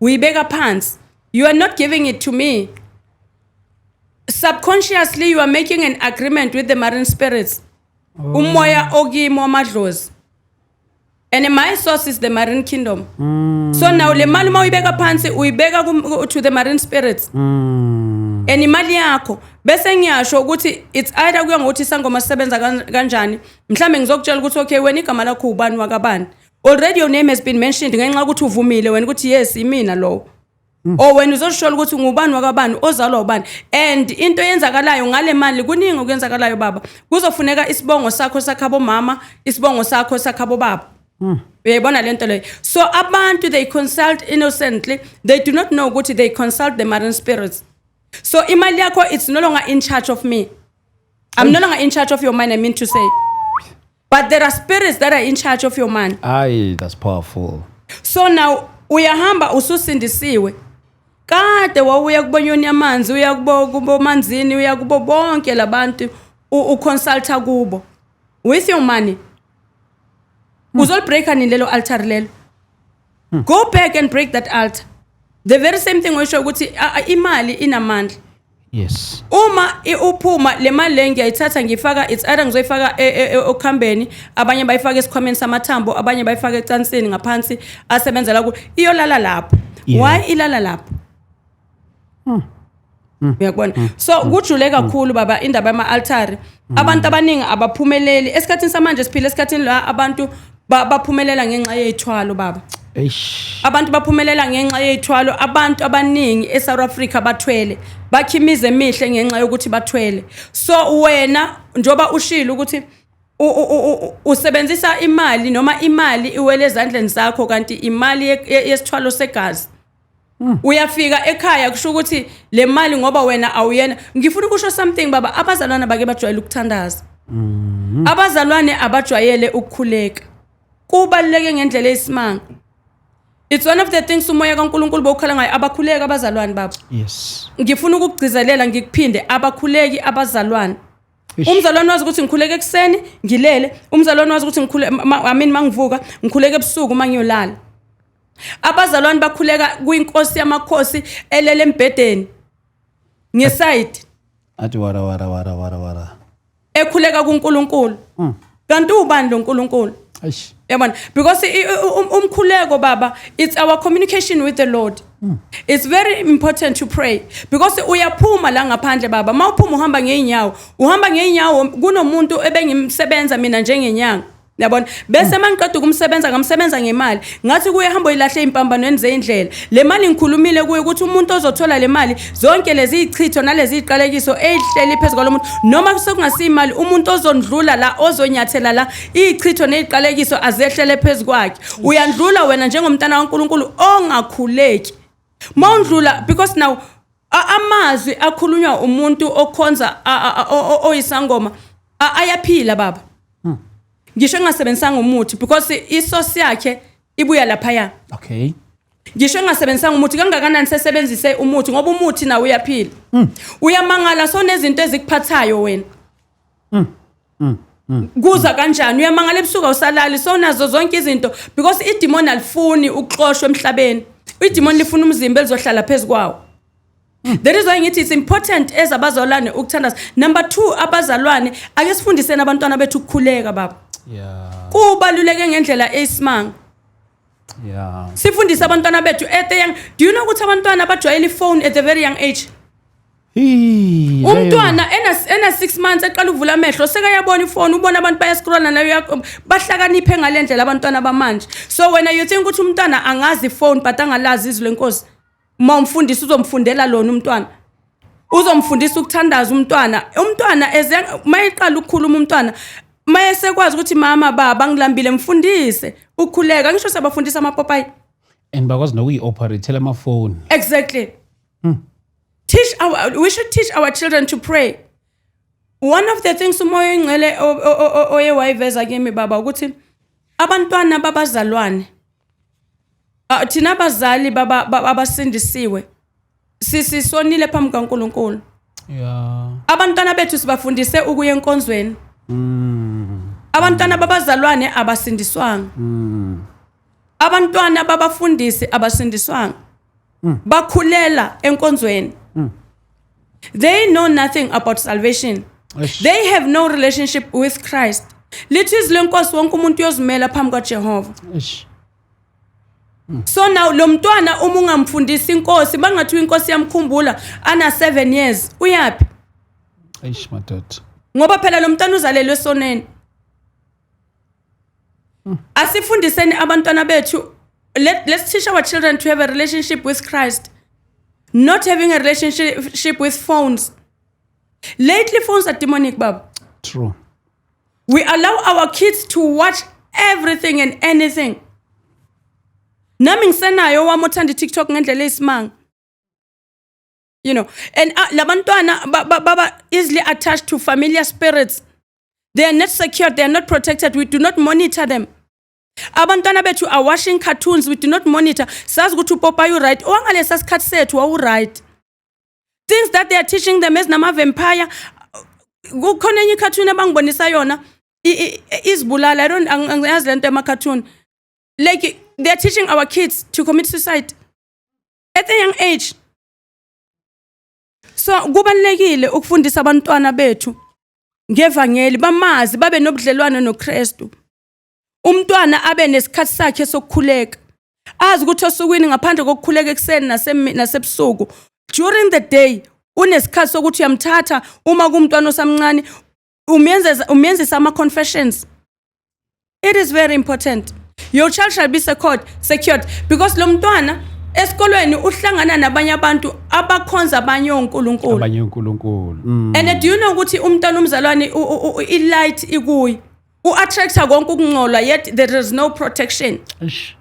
Uyibeka phansi. You are not giving it to me. Subconsciously you are making an agreement with the marine spirits, umoya okimi wamadlozi, and my source is the marine kingdom. So now le mali uma uyibeka phansi, uyibeka to the marine spirits and imali yakho. Bese ngiyasho ukuthi it's either kuya ngokuthi isangoma sisebenza kanjani. Mhlambe ngizokutshela ukuthi, okay, wena igama lakho ubani wakabani. Already your name has been mentioned ngenxa yokuthi uvumile wena ukuthi yes, imina lowo, or wena uzoshola ukuthi ngubani wakabani, ozalwa ubani. And into eyenzakalayo ngale mali, kuningi okwenzakalayo, baba. Kuzofuneka isibongo sakho sakhabo mama, isibongo sakho sakhabo baba. Uyayibona lento leyo? So abantu, they consult innocently. They do not know ukuthi they consult the marine spirits. So imali yakho, it's no longer in charge of me. I'm no longer in charge of your money, I mean to say, but there are spirits that are in charge of your money. Aye, that's powerful. So now uyahamba ususindisiwe, kade wawuya kubonyoni yamanzi, uya kubo manzini, uya kubo bonke labantu, uconsulta kubo with your money. Uzolibreaka nini lelo altar lelo? Go back and break that altar. The very same thing oyisho ukuthi imali inamandla. Uma uphuma le mali le, ngiyayithatha ngiyifaka, it's either ngizoyifaka okhambeni, abanye bayifaka esikhwameni samathambo, abanye bayifaka ecansini ngaphansi asebenzela ku iyolala lapho. Why ilala lapho? Uyakubona? So kujule kakhulu, baba, indaba yama-altari. Abantu abaningi abaphumeleli esikhathini samanje. Siphila esikhathini la abantu baphumelela ngenxa yey'thwalo, baba. Eish. Abantu baphumelela ngenxa yey'thwalo. Abantu abaningi e-South Africa bathwele, bakha imizi emihle ngenxa yokuthi bathwele. So wena njengoba ushilo ukuthi usebenzisa imali noma imali iwele ezandleni zakho, kanti imali yesithwalo segazi. Uyafika ekhaya, kusho ukuthi le mali, ngoba wena awuyena. Ngifuna ukusho something, baba. Abazalwane bake bajwayele ukuthandaza, abazalwane abajwayele ukukhuleka. Kubaluleke ngendlela eyisimanga. It's one of the things umoya kaNkuluNkulu bowukhala ngayo. Abakhuleka abazalwane, baba. Ngifuna ukukugcizelela, ngikuphinde: abakhuleki abazalwane. Eish. Umzalwane wazi ukuthi ngikhuleke ekuseni ngilele, umzalwane wazi ukuthi ngikhule I mean mangivuka ngikhuleke, ebusuku mangiyolala. Abazalwane bakhuleka kwinkosi yamakhosi elele embhedeni ngeside. Athi wara wara wara wara wara. Ekhuleka kuNkulunkulu. Kanti ubani lo nkulunkulu? Eish. Yabona, because umkhuleko, baba, it's our communication with the Lord. It's very important to pray because uyaphuma la ngaphandle, baba. Mawuphuma uhamba ngeenyawo, uhamba ngeenyawo. Kunomuntu ebengimsebenza mina njengenyanga, yabona? Bese mangiqeda ukumsebenza, ngamsebenza ngemali, ngathi kuye, hamba uyilahle impambanweni zendlela le mali. Ngikhulumile kuye ukuthi umuntu ozothola le mali, zonke lezi ichitho nalezi iqalekiso ezihleli phezu kwalo muntu, noma sekungasiyimali, umuntu ozondlula la, ozonyathela la, ichitho neziqalekiso azehlele phezu kwakhe. Uyandlula wena njengomntana kaNkuluNkulu ongakhuleki, mawundlula, because now amazwi akhulunywa umuntu okhonza oyisangoma ayaphila, baba, ngisho engasebenzisanga umuthi, because isource yakhe ibuya laphaya. Ngisho engasebenzisanga umuthi kangakanani, sesebenzise umuthi, ngoba umuthi nawo uyaphila. Uyamangala sonezinto ezikuphathayo wena. Kuza kanjani? Uyamangala ebusuku awusalali, sonazo zonke izinto, because idemon alifuni ukuxoshwa emhlabeni. Idemon lifuna umzimba elizohlala phezu kwawo. That is why ngithi it's important as abazalwane ukuthandaza. Number 2, abazalwane, ake sifundiseni abantwana bethu ukukhuleka, baba. Kubaluleke ngendlela eyisimanga. Sifundise abantwana bethu at the young. Do you know ukuthi abantwana bajwayele ifone at the very young age? Hii, Umntwana ena 6 months eqala ukuvula amehlo sekayabona ifone, ubona abantu bayascrolla nayo, bahlakaniphe ngalendlela abantwana bamanje. So wena you think ukuthi umntwana angazi ifone but angalazi izwi lenkosi? Uma umfundisi uzomfundela lona umntwana, uzomfundisa ukuthandaza umntwana. Umntwana eze mayeqala ukukhuluma, umntwana mayesekwazi ukuthi mama, baba, ngilambile, mfundise ukukhuleka. Ngisho siyabafundisa amapopayi. And bakwazi nokuyi-operate amafoni. Exactly. Teach our we should teach our children to pray. One of the things uMoya oNgcwele oye wayiveza kimi, baba, ukuthi abantwana babazalwane, thina abazali baba abasindisiwe sisonile phambi kaNkuluNkulu. Abantwana bethu sibafundise ukuya enkonzweni. Abantwana babazalwane abasindiswanga. Abantwana babafundisi abasindiswanga. Bakhulela enkonzweni. They know nothing about salvation. Eish. They have no relationship with Christ. Lithi izwi lenkosi wonke umuntu uyozimela phambi kaJehova. Eish. So now lo mntwana uma ungamfundisi inkosi, bangathi inkosi yamkhumbula ana 7 years, uyapi? Eish, madoda. Ngoba phela lo mntwana uzalelwe esoneni. Asifundiseni abantwana bethu. Let's teach our children to have a relationship with Christ, not having a relationship with phones. Lately phones are demonic, baba. True. We allow our kids to watch everything and anything. Nami ngisenayo wami othanda i-TikTok ngendlela eyisimanga. And labantwana baba easily attached to familiar spirits. They are not secured, they are not protected. We do not monitor them. Abantwana bethu are watching cartoons, we do not monitor. Sazi ukuthi upopayi u-right, owangalesa sikhathi sethu wawu-right. Things that they are teaching them ezinama-vampire, kukhona enye i-cartoon abangibonisa yona izibulala. I don't angiyazi lento ema-cartoon. Like, they are teaching our kids to commit suicide at a young age. So kubalulekile ukufundisa abantwana bethu ngevangeli, bamazi, babe nobudlelwano noKristu. Umntwana abe nesikhathi sakhe sokukhuleka, azi ukuthi osukwini ngaphandle kokukhuleka ekuseni nasebusuku, during the day unesikhathi sokuthi uyamthatha uma kumntwana osamncane, umyenzisa ama-confessions. It is very important your child shall be secured, because lo mntwana esikolweni uhlangana nabanye abantu abakhonza abanye onkulunkulu. Abanye uNkulunkulu. And do you know ukuthi umntwana umzalwane i-light ikuye, u-attracta konke ukungcola, yet there is no protection. Eish.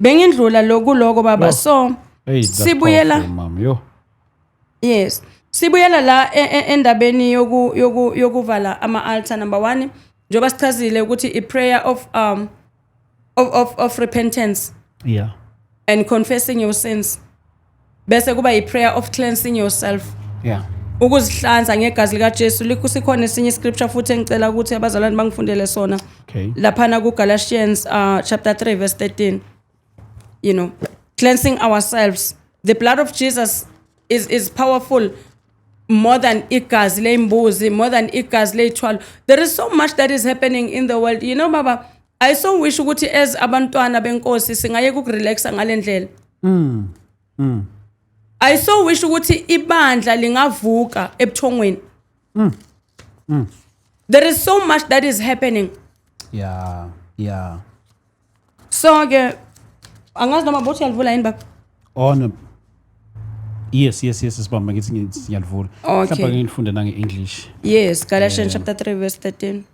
Bengindlula kuloko, baba. Yo. So Hey, that's sibuyela powerful, ma'am. Yo. Yes, sibuyela la endabeni yokuvala ama-altar. Number 1, njengoba sichazile ukuthi i-prayer of repentance and confessing your sins, bese kuba i-prayer of cleansing yourself, ukuzihlanza ngegazi likaJesu. Likusikhona esinye scripture futhi engicela ukuthi abazalwane bangifundele sona. Laphana ku Galatians chapter 3 verse 13, cleansing ourselves. The blood of Jesus is powerful more than igazi leimbuzi, more than igazi leyithwalo. There is so much that is happening in the world, baba. I so wish ukuthi as abantwana benkosi singayeka ukurelaxa ngalendlela. I so wish ukuthi ibandla lingavuka ebuthongweni. There is so much that is happening. So ke angazi noma bothi uyalivula yini, baba. Oh no. Yes, sibamba ngithi ngiyalivula. Okay. Mhlawumbe ngilifunde nange-English. Yes, Galatians chapter 3 verse 13.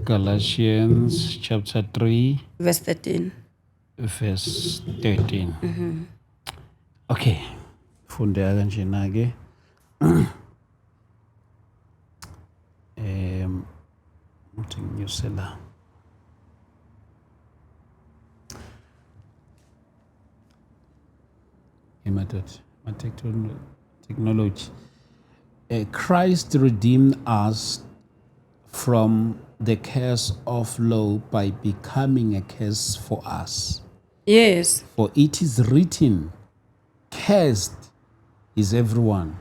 Galatians chapter 3 verse 13. Verse 13. Okay. Fundeka kanjena ke. Nginyuse la. Emadoda, ma technology. Christ redeemed us from the curse of law by becoming a curse for us. For it is written, "Cursed is everyone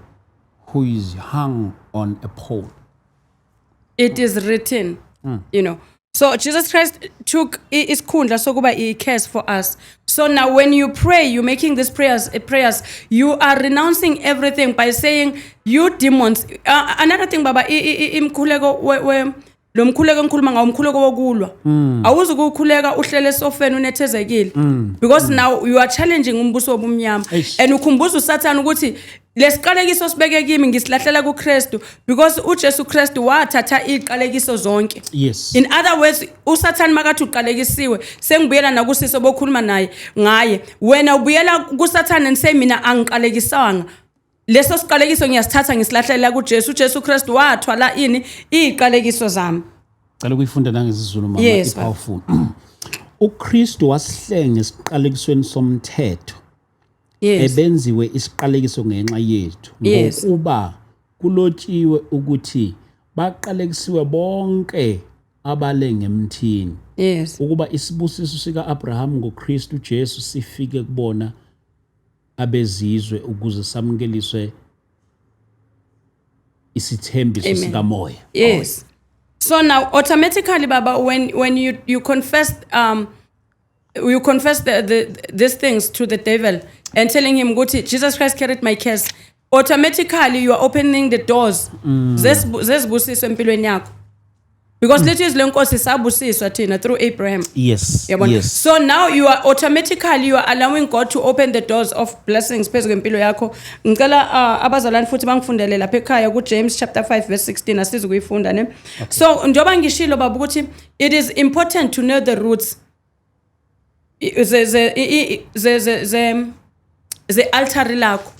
who is hung on a pole." It is written. So Jesus Christ took isikhundla sokuba i-curse for us. So now when you pray, you're making these prayers, you are renouncing everything by saying, "You demons." Another thing, baba, imkhuleko lo mkhuleko engikhuluma ngawo, umkhuleko wokulwa, awuzi ukukhuleka uhlele esofeni unethezekile, because now you are challenging umbuso wobumnyama. Eish. And ukhumbuza uSathane ukuthi lesiqalekiso sibeke kimi ngisilahlela kuKristu, because uJesu Kristu wathatha iziqalekiso zonke. In other words, uSathane makathi uqalekisiwe, sengibuyela nakusiso bokhuluma naye ngaye, wena ubuyela kuSathane and say, "Mina angiqalekisanga, leso siqalekiso ngiyasithatha ngisilahlela kuJesu. uJesu Kristu wathwala ini? Iziqalekiso zami." Cela ukuyifunda nangesiZulu, mama. Yes. I-powerful. UKristu wasihlenga esiqalekisweni somthetho, ebenziwe isiqalekiso ngenxa yethu, ngokuba kulotshiwe ukuthi, "Baqalekisiwe bonke abalenga emthini," ukuba isibusiso sika-Abraham ngoKristu Jesu sifike kubona abezizwe, ukuze samukeliswe isithembiso Amen. sikamoya. Yes. So now automatically, baba, when you confess the these things to the devil and telling him ukuthi Jesus Christ carried my curse, automatically you are opening the doors zesibusiso empilweni yakho. Because lithi izwi leNkosi, sabusiswa thina through Abraham. Yabona? So now you are automatically, you are allowing God to open the doors of blessings phezu kwempilo yakho. Ngicela abazalwane futhi bangifundele lapha ekhaya ku James chapter 5 verse 16, asize kuyifunda ne. So njoba ngishilo, baba, ukuthi it is important to know the roots ze ze i- i- ze ze ze ze altari lakho.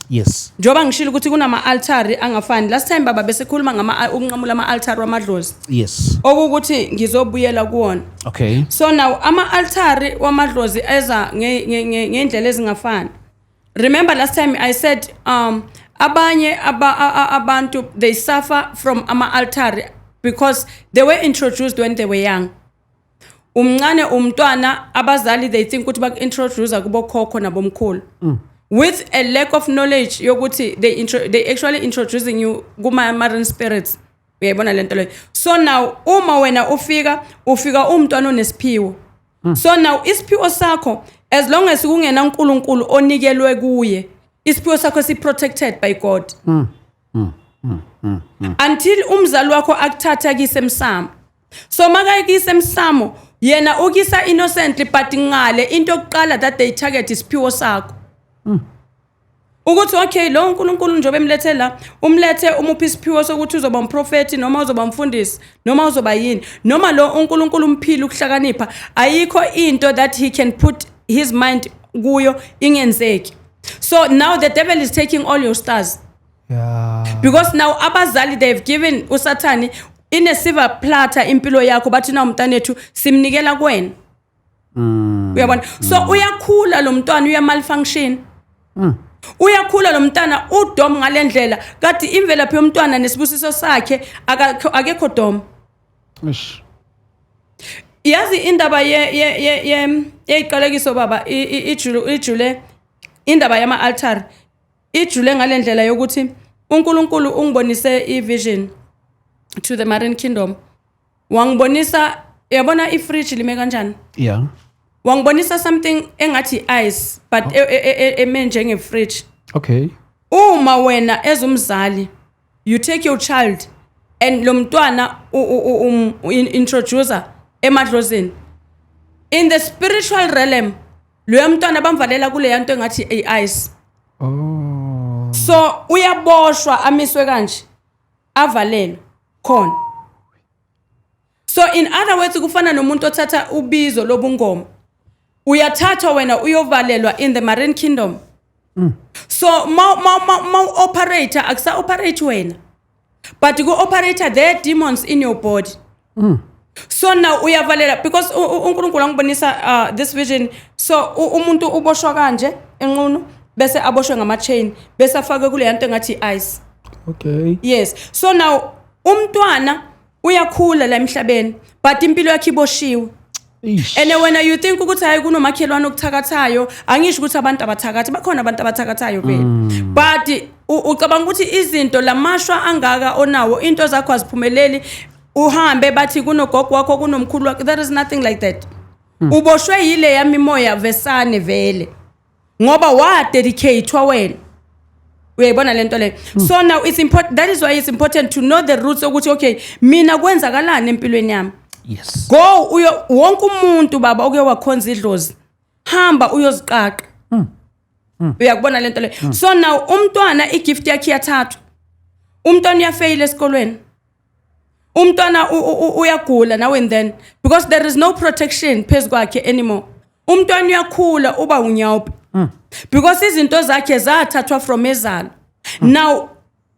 Njoba ngishilo ukuthi kunama altari angafani. Last time, baba, besikhuluma ngama ukunqamula ama altari wamadlozi. Okukuthi ngizobuyela kuwona. So now ama-altari wamadlozi eza ngendlela ezingafani. Remember last time I said abanye abantu, they suffer from ama-altari because they were introduced when they were young. Umncane umntwana, abazali they think ukuthi baku-introduce kubokhokho nabomkhulu. With a lack of knowledge yokuthi they actually introducing you kuma-marine spirits. Uyayibona lento leyo? So now uma wena ufika umntwana onesiphiwo. So now isiphiwo sakho, as long as kungena uNkulunkulu onikelwe kuye, isiphiwo sakho si protected by God. Until umzali wakho akuthatha kise emsamo. So makayikise emsamo, yena ukisa innocently, but ngale into yokuqala that they target isiphiwo sakho. Ukuthi okay, lo uNkulunkulu njengoba emlethe la, umlethe umuphi isiphiwo sokuthi uzoba umprofeti noma uzoba umfundisi noma uzoba yini, noma lo uNkulunkulu umphile ukuhlakanipha, ayikho into that he can put his mind kuyo ingenzeki. So now the devil is taking all your stars because now abazali, they've given uSathani in a silver platter impilo yakho, bathi na umntanethu simnikela kuwena. Uyabona? So uyakhula lo mntwana, uya malfunction, uyakhula lo mntana udom ngalendlela kade imvelaphi yomntwana nesibusiso sakhe akekho dom. Eish. Yazi indaba ye ye ye ye yeyiqalekiso, baba, ijule indaba yama altar, ijule ngalendlela yokuthi uNkulunkulu ungibonise i-vision to the marine kingdom. Wangibonisa, yabona i-fridge lime kanjani? Wangibonisa something engathi ice, but eme njenge fridge. Uma wena ezumzali you take your child and lo mntwana introducer emadlozini in the spiritual realm, loya mntwana bamvalela kuleya nto engathi i-ice. So uyaboshwa, amiswe kanje, avalelwe khona. So in other words, kufana nomuntu othatha ubizo lobungoma, uyathathwa wena uyovalelwa in the marine kingdom. So ma operate, akusa operate wena, but ku operate their demons in your body. So now uyavalela because uNkulunkulu angibonisa this vision. So umuntu uboshwa kanje enqunu, bese aboshwe ngama chain, bese afakwe kule yanto engathi ice. Yes, so now umntwana uyakhula la emhlabeni, but impilo yakhe iboshiwe. And wena you think ukuthi hayi, kunomakhelwane okuthakathayo. Angisho ukuthi abantu abathakathi, bakhona abantu abathakathayo vele, but ucabanga ukuthi izinto lamashwa angaka onawo, into zakho aziphumeleli, uhambe bathi kunogogo wakho, kunomkhulu wakho. There is nothing like that. Uboshwe yile yamimoya vesane vele, ngoba wadedicatewa wena. Uyayibona lento leyo? So now it's important, that is why it's important to know the roots ukuthi okay, mina kwenzakalani empilweni yami. Go uyo, wonke umuntu baba oke wakhonza idlozi, hamba uyoziqaqa. Uyakubona lento leyo? So now umntwana igift yakhe iyathathwa, umntwana uyafeyila esikolweni, umntwana uyagula now and then because there is no protection phezu kwakhe anymore. Umntwana uyakhula uba unyawupe because izinto zakhe zathathwa from ezalo. Now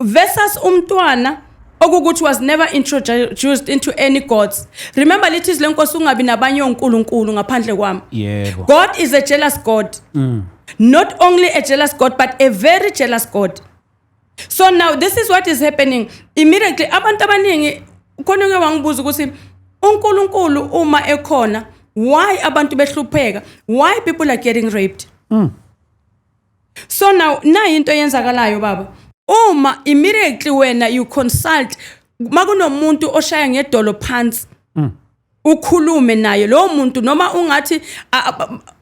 versus umntwana okukuthi was never introduced into any gods. Remember, lithi izwi lenkosi, ungabi nabanye onkulunkulu ngaphandle kwami. God is a jealous God. Not only a jealous God, but a very jealous God. So now this is what is happening immediately. Abantu abaningi khona ke wangibuza ukuthi uNkulunkulu uma ekhona, why abantu behlupheka? Why people are getting raped? So now nayi into eyenzakalayo baba, uma immediately wena you consult, makunomuntu oshaya ngedolo phansi, ukhulume naye lowo muntu, noma ungathi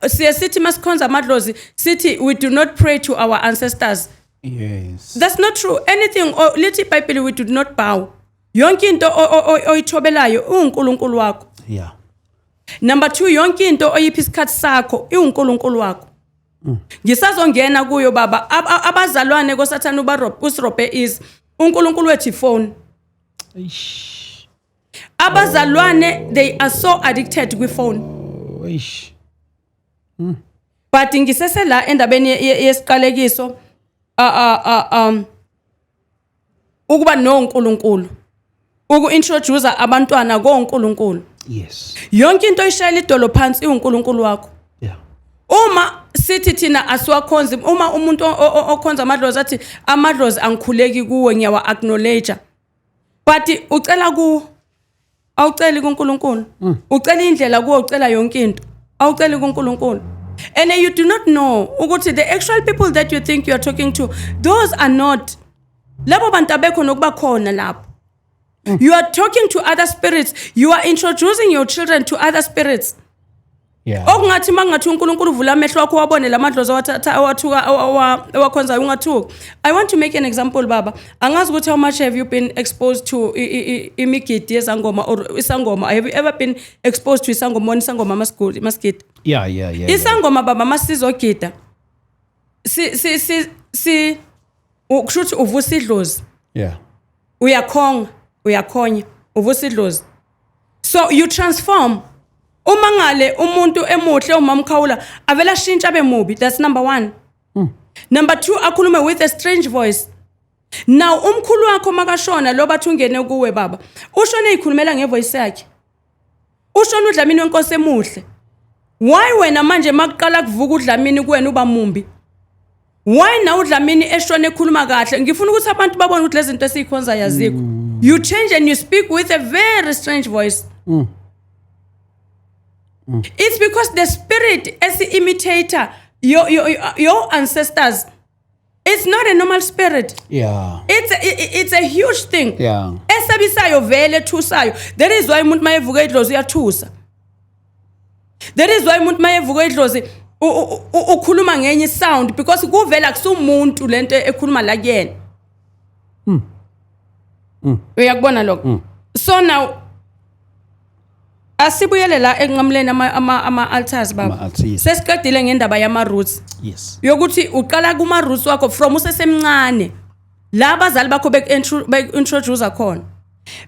siye sithi masikhonza amadlozi, sithi we do not pray to our ancestors. That's not true. Anything lithi iBhayibheli, we do not bow. Yonke into oyithobelayo uNkulunkulu wakho. Number 2, yonke into oyipha isikhathi sakho iwuNkulunkulu wakho. Ngisazongena kuyo baba. Abazalwane kosathana ubarob usirobhe is uNkulunkulu wethu ifone. Eish. Abazalwane, they are so addicted kwifone. Eish. But ngisesela endabeni yesiqalekiso, ukuba noNkulunkulu, uku-introduce abantwana koNkulunkulu. Yonke into oyishayela idolo phansi iwuNkulunkulu wakho. Uma sithi thina asiwakhonzi, uma umuntu okhonza amadlozi athi amadlozi angikhuleki kuwe, ngiyawa acknowledge, but ucela kuwo, awuceli kuNkulunkulu. Ucela indlela kuwo, ucela yonke into, awuceli kuNkulunkulu. And you do not know ukuthi the actual people that you think you are talking to, those are not labo bantu, abekho nokuba khona lapho. You are talking to other spirits. You are introducing your children to other spirits. Okungathi mangathi uNkulunkulu uvula amehlo akho wabone lamadlozi awathatha, awathuka, awakhonzayo, ungathuka. I want to make an example baba. Angazi ukuthi how much have you been exposed to imigidi yezangoma or isangoma? Have you ever been exposed to isangoma, isangoma masigudi masigidi? Yeah. Isangoma baba, masizogida, si kusho ukuthi uvusa idlozi. Uyakhonga, uyakhonya, uvusa idlozi, so you transform. Uma ngale umuntu emuhle, umamkhawula avela ashintsha abe mubi. That's number 1. Number 2, akhulume with a strange voice. Now umkhulu wakho makashona lo bathi ungene kuwe baba, ushone ezikhulumela ngevoice yakhe, ushona uDlamini wenkosi emuhle. Why wena manje makuqala kuvuka uDlamini kuwena uba mumbi? Why na uDlamini eshone ekhuluma kahle? Ngifuna ukuthi abantu babone ukuthi lezi zinto esiyikhonza yazikho. You change and you speak with a very strange voice. It's because the spirit as imitator your ancestors, it's not a normal spirit. It's a huge thing esabisayo vele, ethusayo. That is why umuntu mayevuka idlozi uyathusa. That is why umuntu mayevuka idlozi ukhuluma ngenye sound, because kuvela kusumuntu lento ekhuluma la kuyena. Uyakubona lokho? So now asibuyele la ekunqamuleni ama altars baba. Ama-altars. Sesiqedile ngendaba yama roots yokuthi uqala kuma roots wakho from usesemncane, la abazali bakho beku-introduce khona,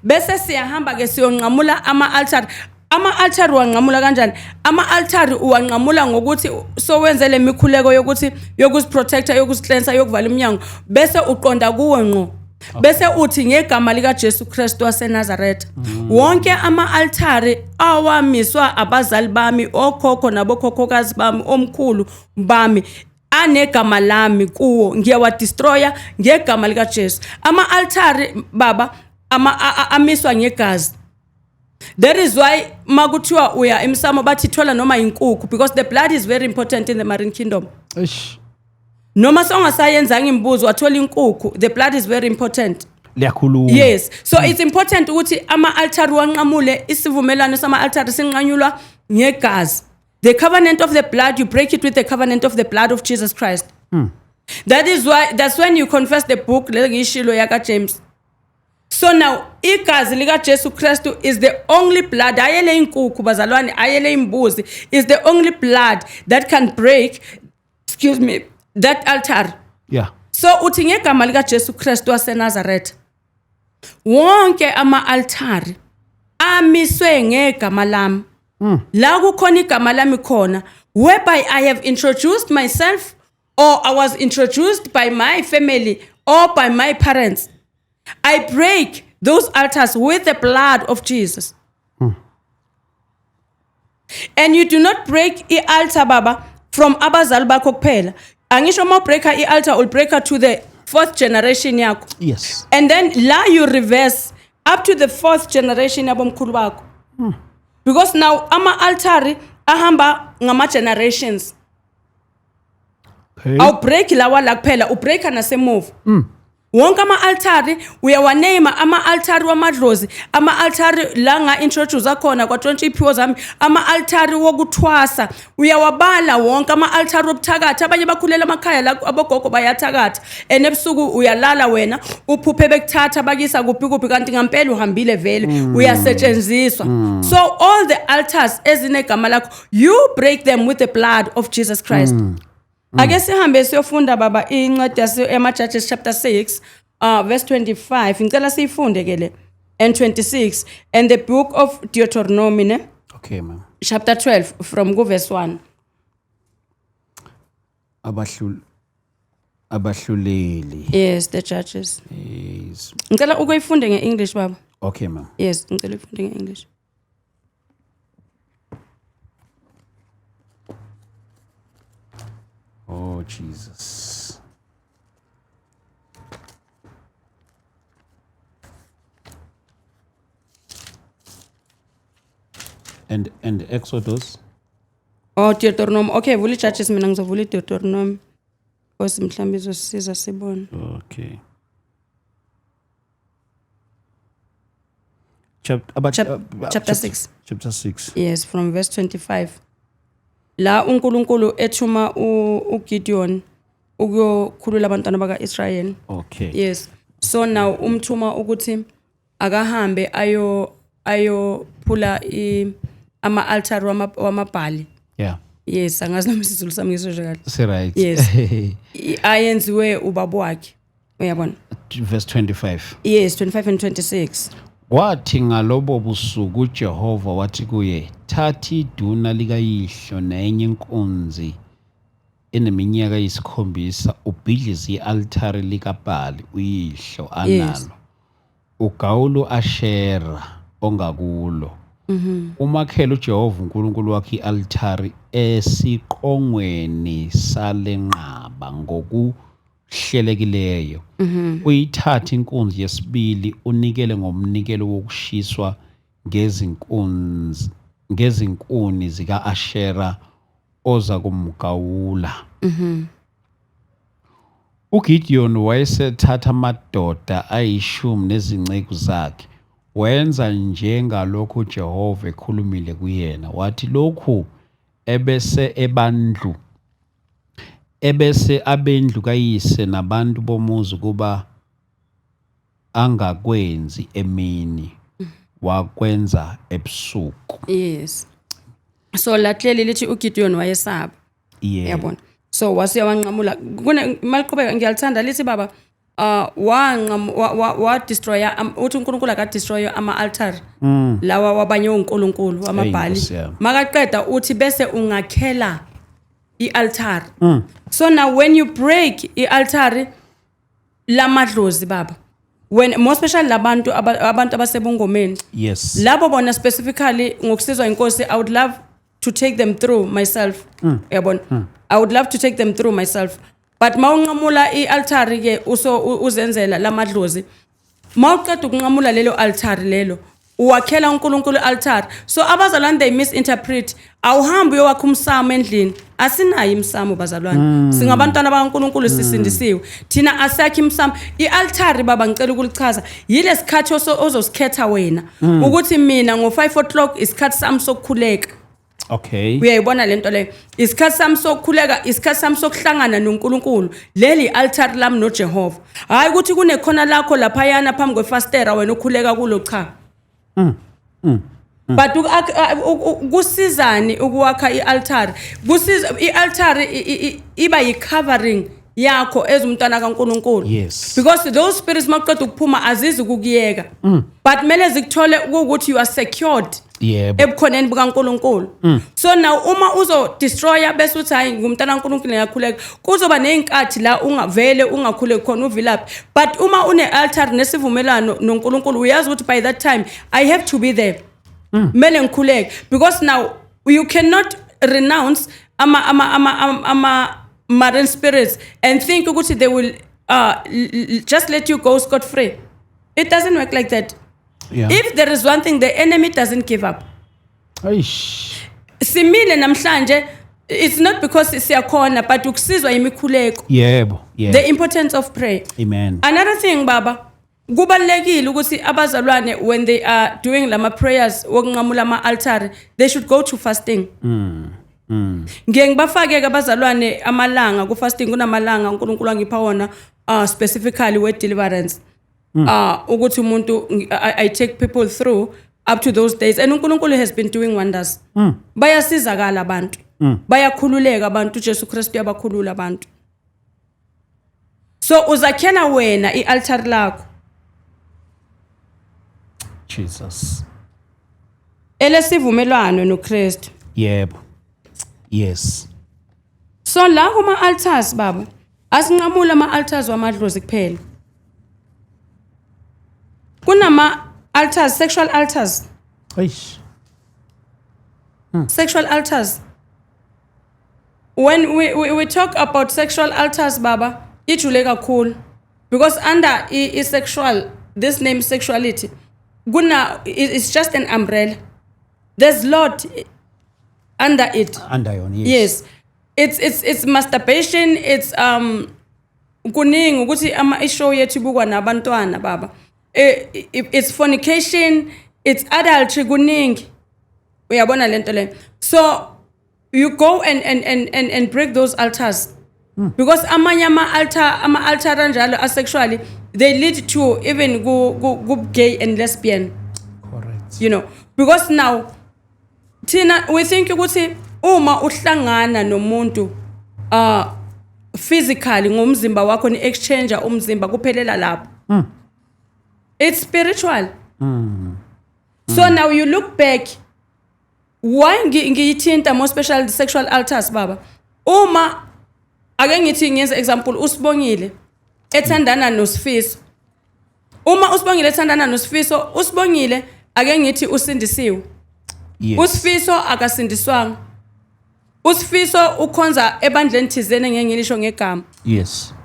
bese siyahamba ke siyonqamula ama-altar. Ama-altar uwanqamula kanjani? Ama-altar uwanqamula ngokuthi sowenze le mikhuleko yokuthi yokuziprotecta, yokuzicleansa, yokuvala iminyango, bese uqonda kuwe ngqo. Bese uthi ngegama lika Jesu Kristu waseNazaretha, wonke ama-altari awamiswa abazali bami, okhokho nabokhokhokazi bami, omkhulu bami, anegama lami kuwo, ngiyawadestroya ngegama lika Jesu. Ama-altari baba amiswa ngegazi. That is why makuthiwa uya emsamo bathi thola noma inkukhu, because the blood is very important in the marine kingdom. Eish. Noma songasayenzanga imibuzo, wathola inkukhu, the blood is very important. Liyakhuluma. Yes, so it's important ukuthi ama-altari wanqamule. Isivumelwano sama-altari sinqanyulwa ngegazi. The covenant of the blood, you break it with the covenant of the blood of Jesus Christ. That is why, that's when you confess the book le ngiyishilo yaka James. So now igazi lika Jesu Kristu is the only blood, ayele inkukhu bazalwane, ayele imbuzi, is the only blood that can break, excuse me, that altar. So uthi ngegama lika Jesu Kristu waseNazaretha, wonke ama-altari amiswe ngegama lami, la kukhona igama lami khona, whereby I have introduced myself or I was introduced by my family or by my parents, I break those altars with the blood of Jesus. And you do not break i-altar baba from abazali bakho kuphela. Angisho uma breaker i-altar, ul breaker to the fourth generation yakho. And then la you reverse up to the fourth generation yabomkhulu bakho, because now ama-altari ahamba ngama-generations. Awubreak lawa la kuphela, ubreaka nasemuva. Wonke ama-altari uyawaname, ama-altari wamadlozi, ama-altari la nga-introduce khona kwatshontsha iy'phiwo zami, ama-altari wokuthwasa, uyawabala wonke ama-altari wobuthakathi. Abanye bakhulela emakhaya la abogogo bayathakatha, and ebusuku uyalala wena uphuphe bekuthatha bakisa kuphi kuphi, kanti ngampela uhambile vele, uyasetshenziswa. So all the altars ezinegama lakho, you break them with the blood of Jesus Christ. Ake sihambe siyofunda baba incwadi yama-Judges chapter 6 verse 25. Ngicela siyifunde ke le and 26, and the book of Deuteronomy, ne? Okay, ma'am. Chapter 12 from ku verse 1. Abahluleli. Yes, the Judges. Yes. Ngicela ukuyifunde nge-English baba. Okay, ma'am. Yes, ngicela uyifunde nge-English. Oh Jesus. And Exodus. Oh, Deuteronomy. Okay, vula i-Judges, mina ngizovula i-Deuteronomy. Nkosi mhlawumbe izosisiza sibone. Okay. Chapter about Chapter 6. Chapter 6. Yes, from verse 25. La uNkulunkulu ethuma uGideon ukuyokhulula abantwana bakaIsrayeli. Yes. So now umthuma ukuthi akahambe ayophula ama-altar wamabhali. Yes, angazi noma isiZulu sami ngisho kahle. Si right. Yes. Ayenziwe ubaba wakhe. Uyabona? Verse 25. Yes, 25 and 26. Kwathi ngalobo busuku uJehova wathi kuye, thatha iduna likayihlo nenye inkunzi eneminyaka eyisikhombisa, ubhidlize i-altare likaBhali uyihlo analo, ugawule u-Ashera ongakulo, umakhele uJehova uNkulunkulu wakho i-altare esiqongweni salenqaba ngokuhlelekileyo. Uyithathe inkunzi yesibili, unikele ngomnikelo wokushiswa ngezinkuni zika-Ashera oza kumgawula. UGideon wayesethatha amadoda ayishumi nezinceku zakhe, wenza njengalokhu uJehova ekhulumile kuyena. Wathi lokhu ebese abendlu kayise nabantu bomuzi kuba angakwenzi emini, wakwenza ebusuku. Yes. So la clearly lithi uGideon wayesaba. Yabona. So wase wanqamula kune maliqhubeka, ngiyalithanda lithi baba wanqam wa destroya uthi uNkulunkulu aka destroy ama altar lawa wabanye onkulunkulu amabhali. Nkosi yami. Makaqeda uthi bese ungakhela i-altar. So now when you break i-altar lamadlozi baba, When more special labantu abantu abasebungomeni, labo bona specifically, ngokusizwa inkosi, I would love to take them through myself, uyabona? I would love to take them through myself, but mawunqamula i-altari ke, uso uzenzela lamadlozi, mawuqeda ukunqamula lelo altari lelo, uwakhela uNkulunkulu altar. So abazalwane, they misinterpret. Awuhambi uyowakha umsamo endlini. Asinayo imsamo, bazalwane. Singabantwana bakaNkulunkulu, sisindisiwe thina, asakho imsamo. I-altari, baba, ngicela ukulichaza, yile sikhathi ozosikhetha wena ukuthi mina ngo-5 o'clock isikhathi sami sokukhuleka. Uyayibona lento leyo? Isikhathi sami sokukhuleka, isikhathi sami sokuhlangana noNkulunkulu. Leli altar lami noJehova, hayi ukuthi kunekhona lakho laphayana phambi kwefastera wena ukhuleka kulo, cha. But kusizani ukuwakha i-altar? Kusiza i-altar iba yi-covering yakho as umntwana kaNkulunkulu. Because those spirits, maqeda ukuphuma, azizi ukukuyeka, but kumele zikuthole ukuthi you are secured ebukhoneni bukaNkulunkulu. So now uma uzo destroya bese uthi, "Hayi, ngumntana kaNkulunkulu, ngiyakhuleka," kuzoba nezinkathi la ungavele ungakhuleki khona, uvilaphi. But uma une altar nesivumelwano noNkulunkulu, uyazi ukuthi by that time I have to be there, kumele ngikhuleke, because now you cannot renounce ama marine spirits and think ukuthi they will just let you go scot free. It doesn't work like that. If there is one thing, the enemy doesn't give up. Eish. Simile namhlanje, it's not because siyakhona, but ukusizwa imikhuleko. Yebo. The importance of prayer. Amen. Another thing, baba, kubalulekile ukuthi abazalwane, when they are doing lama prayers wokunqamula ama altar, they should go to fasting. Ngiye ngibafake ke abazalwane amalanga ku fasting. Kunamalanga uNkulunkulu angipha wona specifically we deliverance, ukuthi umuntu I take people through up to those days, and uNkulunkulu has been doing wonders. Bayasizakala abantu, bayakhululeka abantu, uJesu Kristu uyabakhulula abantu. So uzakhela wena i-altar lakho. Jesus. Elesivumelwano noKristu. Yebo. Yes. So la kuma altars, baba, asinqamula ama altars wamadlozi kuphela. Kunama altars, sexual altars. Eish. Sexual altars. When we talk about sexual altars, baba, ijule kakhulu, because under i sexual, this name sexuality, kuna it's just an umbrella. There's lot under it. Under yona, yes. Yes, it's masturbation, it's kuningi ukuthi ama ishow yethu ibukwa nabantwana, baba. It's fornication, it's adultery, kuningi, uyabona lento le? So you go and break those altars, because amanye ama altar, ama altar anjalo asexually, they lead to even ku gay and lesbian. Correct. Because now thina we think ukuthi uma uhlangana nomuntu physically ngomzimba wakho, ni exchange umzimba, kuphelela lapho. It's spiritual. So now you look back, why ngiyithinta more special sexual altars, baba? Uma ake ngithi ngenze example, uSibongile ethandana noSifiso. Uma uSibongile ethandana noSifiso, uSibongile ake ngithi usindisiwe. USifiso akasindiswanga. USifiso ukhonza ebandleni thizeni, ngeke ngilisho ngegama.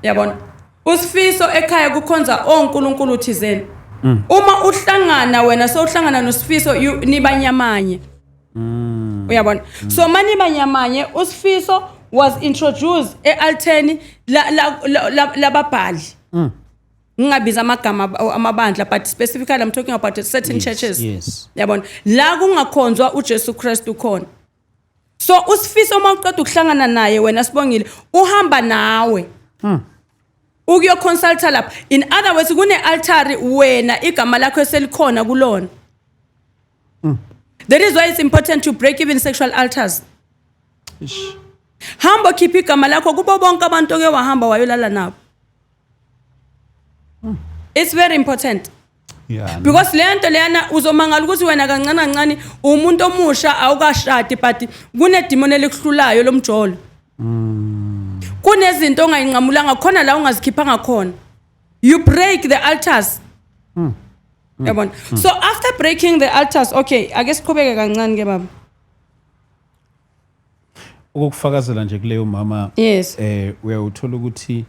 Yabona, uSifiso ekhaya kukhonza onkulunkulu thizeni. Uma uhlangana wena, sowuhlangana noSifiso, nibanyamanye, uyabona? So manibanyamanye, uSifiso was introduced e-alteni lababhali. Ngingabiza amagama amabandla, but specifically I'm talking about certain churches. Yabona, la kungakhonzwa uJesu Kristu khona. So uSifiso, uma uqeda ukuhlangana naye wena Sibongile, uhamba nawe ukuyoconsulta lapha. In other words, kune altari wena igama lakho eselikhona kulona. That is why it's important to break even sexual altars. Ish. Hamba khipha igama lakho kubo bonke abantu oke wahamba wayolala nabo. It's very important. Because le nto leyana, uzomangala ukuthi wena kancane kancane umuntu omusha, awukashadi, but kunedimoni elikuhlulayo lomjolo. Kunezinto ongayinqamulanga khona la, ungazikhiphanga khona. You break the altars. Yabona, so after breaking the altars, okay, ake siqhubeke kancane ke, baba. Ukufakazela nje kuleyo, mama, uyawuthola ukuthi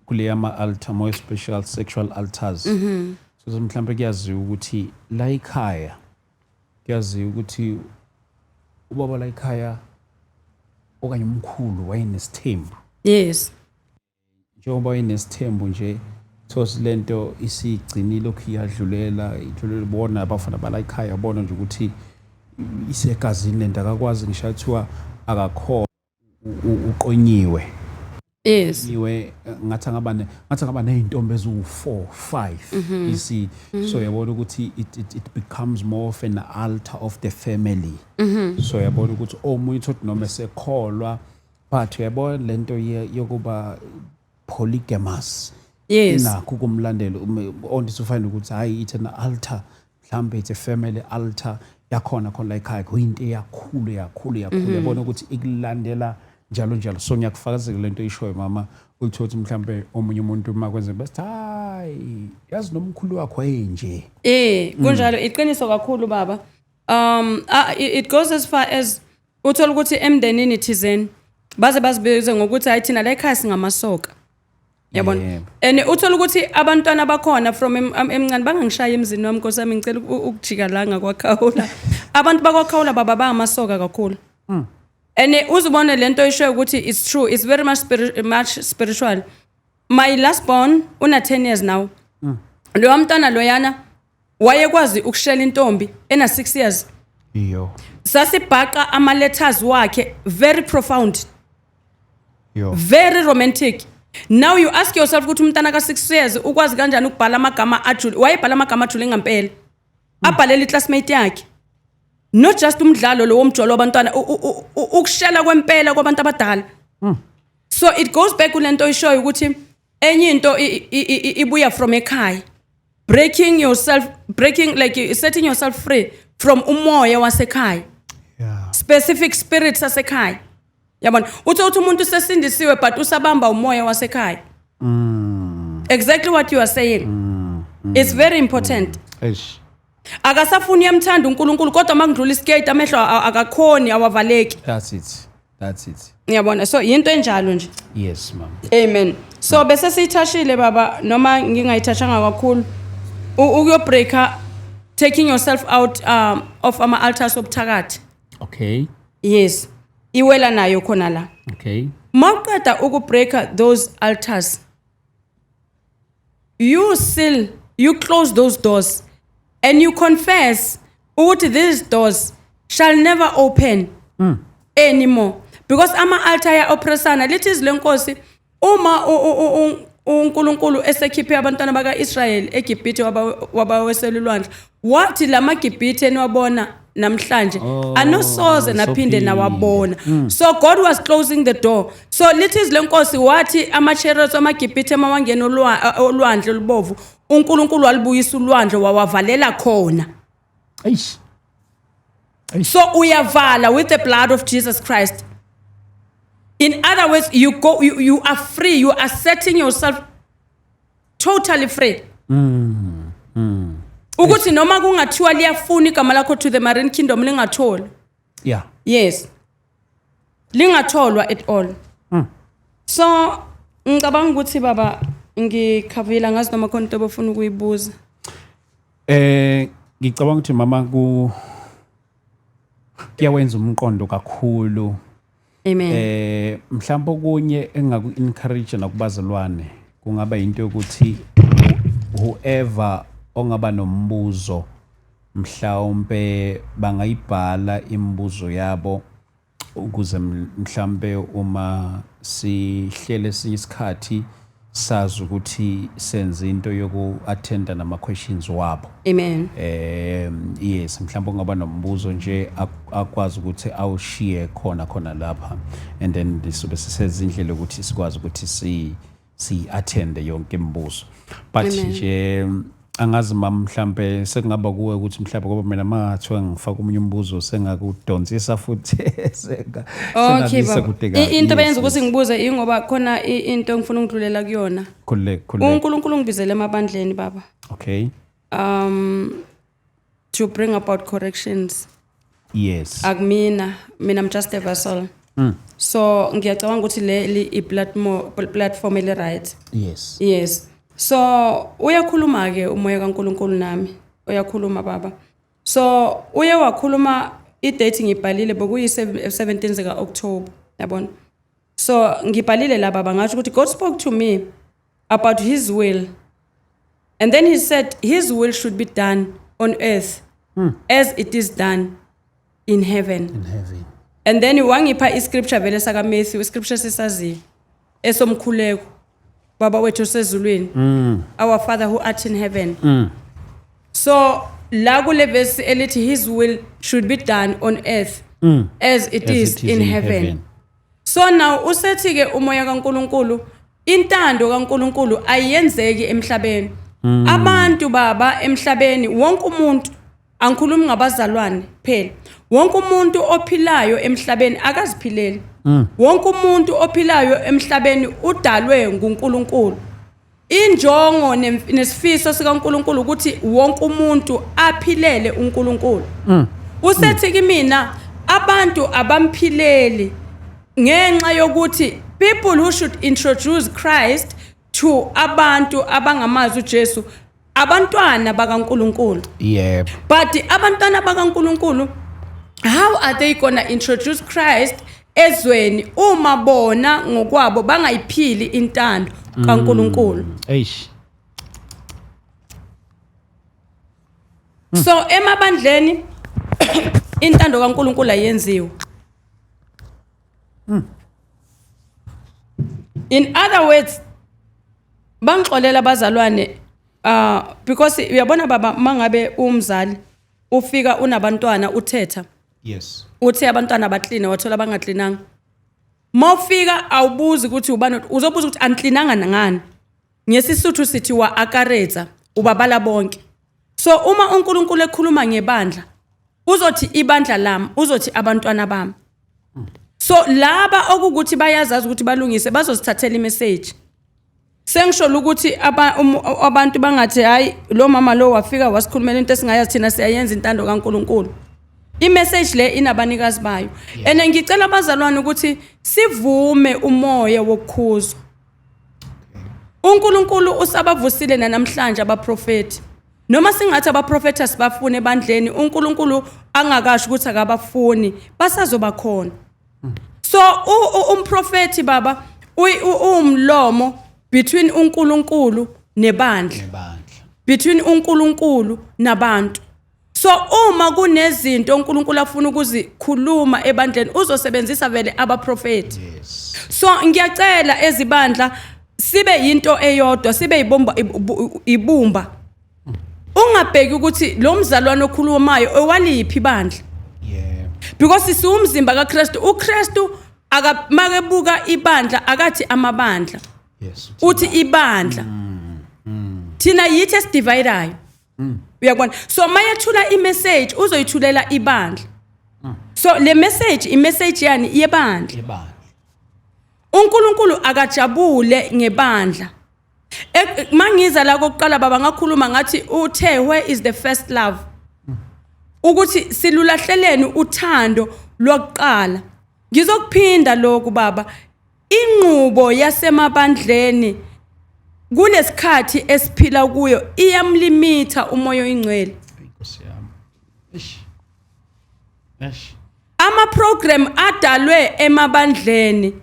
kule ama altar, more special sexual altars, so mhlawumbe kuyaziwa ukuthi la ekhaya, kuyaziwa ukuthi ubaba la ekhaya okanye umkhulu wayenesithembu. Njengoba wayenesithembu nje, thosi lento isigcinile, lokhu iyadlulela, idlulela bona abafana bala ekhaya, bona nje ukuthi isegazini lento, akakwazi ngisho athiwa akakho, uqonyiwe. Iwe ngathi angaba nezintombi eziwu4, 5, you see. So yabona ukuthi it becomes more of an altar of the family. So yabona ukuthi omunye uthi noma esekholwa, but uyabona lento yokuba polygamous inakho ukumlandela, only to find ukuthi hayi, it's an altar, mhlambe it's a family altar yakhona khona la ekhaya, kuyinto eyakhulu yakhulu yakhulu, yabona ukuthi ikulandela njalo njalo. So ngiyakufakazela lento oyishoyo, mama, uthola ukuthi mhlambe omunye umuntu uma kwenzeka bese hayi, yazi nomkhulu wakho wayenje. Kunjalo, iqiniso kakhulu, baba. It goes as far as uthola ukuthi emndenini thizeni baze bazibize ngokuthi hayi, thina la ekhaya singamasoka. Yabona? Yebo. And uthola ukuthi abantwana bakhona from emncane bangangishaya emzini wami, Nkosi yami, ngicela ukujika la ngakwaKhawula. Abantu bakwaKhawula, baba, bangamasoka kakhulu. And uzibone lento oyishoyo ukuthi it's true, it's very much spiritual. My last born una 10 years now. Lo mntwana loyana wayekwazi ukushela intombi ena 6 years. Iyo. Sasibhaqa ama letters wakhe, very profound, Yo. very romantic. Now you ask yourself ukuthi umntana ka 6 years ukwazi kanjani ukubhala amagama ajule, wayebhala amagama ajule ngempela, abhalela iclassmate yakhe, not just umdlalo lo womjolo wabantwana, ukushela kwempela kwabantu abadala. So it goes back kulento oyishoyo ukuthi enye into ibuya from ekhaya, breaking yourself, breaking, like setting yourself free from umoya wasekhaya, specific spirits sasekhaya, yabona. Uthi umuntu sesindisiwe but usabamba umoya wasekhaya. Exactly what you are saying, it's very important. Eish. Akasafuni, uyamthanda uNkulunkulu, kodwa makudlula isikate amehlo akakhoni, awavaleki. That's it. That's it. Ngiyabona, so yinto enjalo nje. Yes, ma'am. Amen. So bese siyithashile, baba, noma ngingayithashanga kakhulu, ukuyobreaka, taking yourself out of ama altars obuthakathi. Yes, iwela nayo khona la. Mawuqeda ukubreaka those altars, you seal, you close those doors and you confess ukuthi these doors shall never open anymore, because ama-altar aya-oppressana. Lithi izwi lenkosi, uma uNkulunkulu esekhiphe abantwana baka-Israyeli eGibhithe, wabawesela ulwandle, wathi lamaGibhithe eniwabona namhlanje Oh, anosoze naphinde sophinde. nawabona. So God was closing the door. So lithi izwi lenkosi, wathi ama-chariots amaGibhithe mawangena olwandle olubovu, uNkulunkulu walibuyisa ulwandle, wawavalela khona. Eish. So uyavala with the blood of Jesus Christ. In other words, you go, you are free. You are setting yourself totally free. Ukuthi noma kungathiwa liyafuna igama lakho to the marine kingdom, lingatholi. Yes. Lingatholwa at all. So ngicabanga ukuthi, baba, ngikhavile, ngazi noma khona into obofuna ukuyibuza. Ngicabanga ukuthi, mama, ku kuyawenza umqondo kakhulu. Amen. Mhlawumbe okunye engaku encourage nakubazalwane kungaba into yokuthi whoever ongaba nombuzo, mhlawumbe bangayibhala imibuzo yabo ukuze mhlawumbe uma sihlele esinye isikhathi sazi ukuthi senze into yoku-attenda nama-questions wabo. Amen. Yes, mhlawumbe ungaba nombuzo nje akwazi ukuthi awushiye khona khona lapha, and then sobe sisenza indlela ukuthi sikwazi ukuthi si attend yonke imibuzo, but Amen. nje. Angazi mama, mhlambe sekungaba kuwe ukuthi mhlambe, ngoba mina mangathiwa ngifaka omunye umbuzo sengakudonsisa futhi Okay sengakuyisa baba. kude kabi. Into Yes, beyenza ukuthi yes. ngibuze ingoba khona into engifuna ukudlulela kuyona. Khululeka, khululeka. UNkulunkulu ungibizele emabandleni, baba. To bring about corrections. Akumina, mina I'm just a vessel. So ngiyacabanga ukuthi le i-platform eli right. Yes. So uyakhuluma ke umoya kaNkulunkulu nami. Uyakhuluma, baba. So uye wakhuluma, i-date ngibhalile, bekuyi 17 zika October, yabona. So ngibhalile la, baba, ngasho ukuthi God spoke to me about his will. And then he said his will should be done on earth as it is done in heaven. In heaven. And then wangipha iscripture vele saka Matthew, iscripture sisaziyo esomkhuleko. Baba wethu osezulwini. Our Father who art in heaven. So la kule verse elithi his will should be done on earth as it As is it is in heaven. So now usethi ke umoya kaNkuluNkulu, intando kaNkuluNkulu ayenzeki emhlabeni. Abantu, baba, emhlabeni, wonke umuntu, angikhulumi ngabazalwane phela. Wonke umuntu ophilayo emhlabeni akaziphileli. Wonke umuntu ophilayo emhlabeni udalwe nguNkulunkulu. Injongo nesifiso sikaNkulunkulu ukuthi wonke umuntu aphilele uNkulunkulu. Usethi kimina abantu abamphileli ngenxa yokuthi people who should introduce Christ to abantu abangamazi uJesu abantwana bakaNkulunkulu. But abantwana bakaNkulunkulu, how are they gonna introduce Christ ezweni uma bona ngokwabo bangayiphili intando kaNkulunkulu? Eish. So emabandleni intando kaNkulunkulu ayenziwe. In other words, bangixolela abazalwane, because uyabona baba, mangabe umzali ufika unabantwana uthetha, uthe abantwana bakline, wathola bangaklinanga, mawufika awubuzi ukuthi ubani, uzobuza ukuthi aniklinanga ngani. Ngesisuthu sithi wa akaretsa, ubabala bonke. So uma uNkulunkulu ekhuluma ngebandla, uzothi ibandla lami, uzothi abantwana bami. So laba okukuthi bayazazi ukuthi balungise bazozithathela imessage. Sengisho ukuthi abantu bangathi, hayi, lo mama lo wafika wasikhulumela into esingayazi, thina siyayenza intando kaNkulunkulu. Imessage le inabanikazi bayo, and ngicela abazalwane ukuthi sivume umoya wokukhuzwa. uNkulunkulu usabavusile namhlanje abaprofeti. Noma singathi abaprofeti asibafuni ebandleni, uNkulunkulu angakasho ukuthi akabafuni, basazoba khona. So umprofeti, baba, uwumlomo between uNkulunkulu nebandla, Nebandla. Between uNkulunkulu nabantu. So uma kunezinto uNkulunkulu afuna ukuzikhuluma ebandleni, uzosebenzisa vele abaprofeti. So ngiyacela ezibandla sibe yinto eyodwa, sibe ibomba, ibumba. Ungabheki ukuthi lo mzalwane okhulumayo owaliphi ibandla, because siwumzimba kaKristu. uKristu makebuka ibandla akathi amabandla, uthi ibandla. Thina yithi esidividayo, uyabona? So mayethula imessage uzoyithulela ibandla. So le message, imessage yani? Yebandla. Ibandla. uNkulunkulu akajabule ngebandla. Mangiza la kokuqala, baba, ngakhuluma ngathi uthe where is the first love, ukuthi silulahleleni uthando lokuqala. Ngizokuphinda lokhu, baba, inqubo yasemabandleni kulesikhathi esiphila kuyo iyamlimitha umoya oyingcwele. Inkosi yami. Eish. Eish. Ama program adalwe emabandleni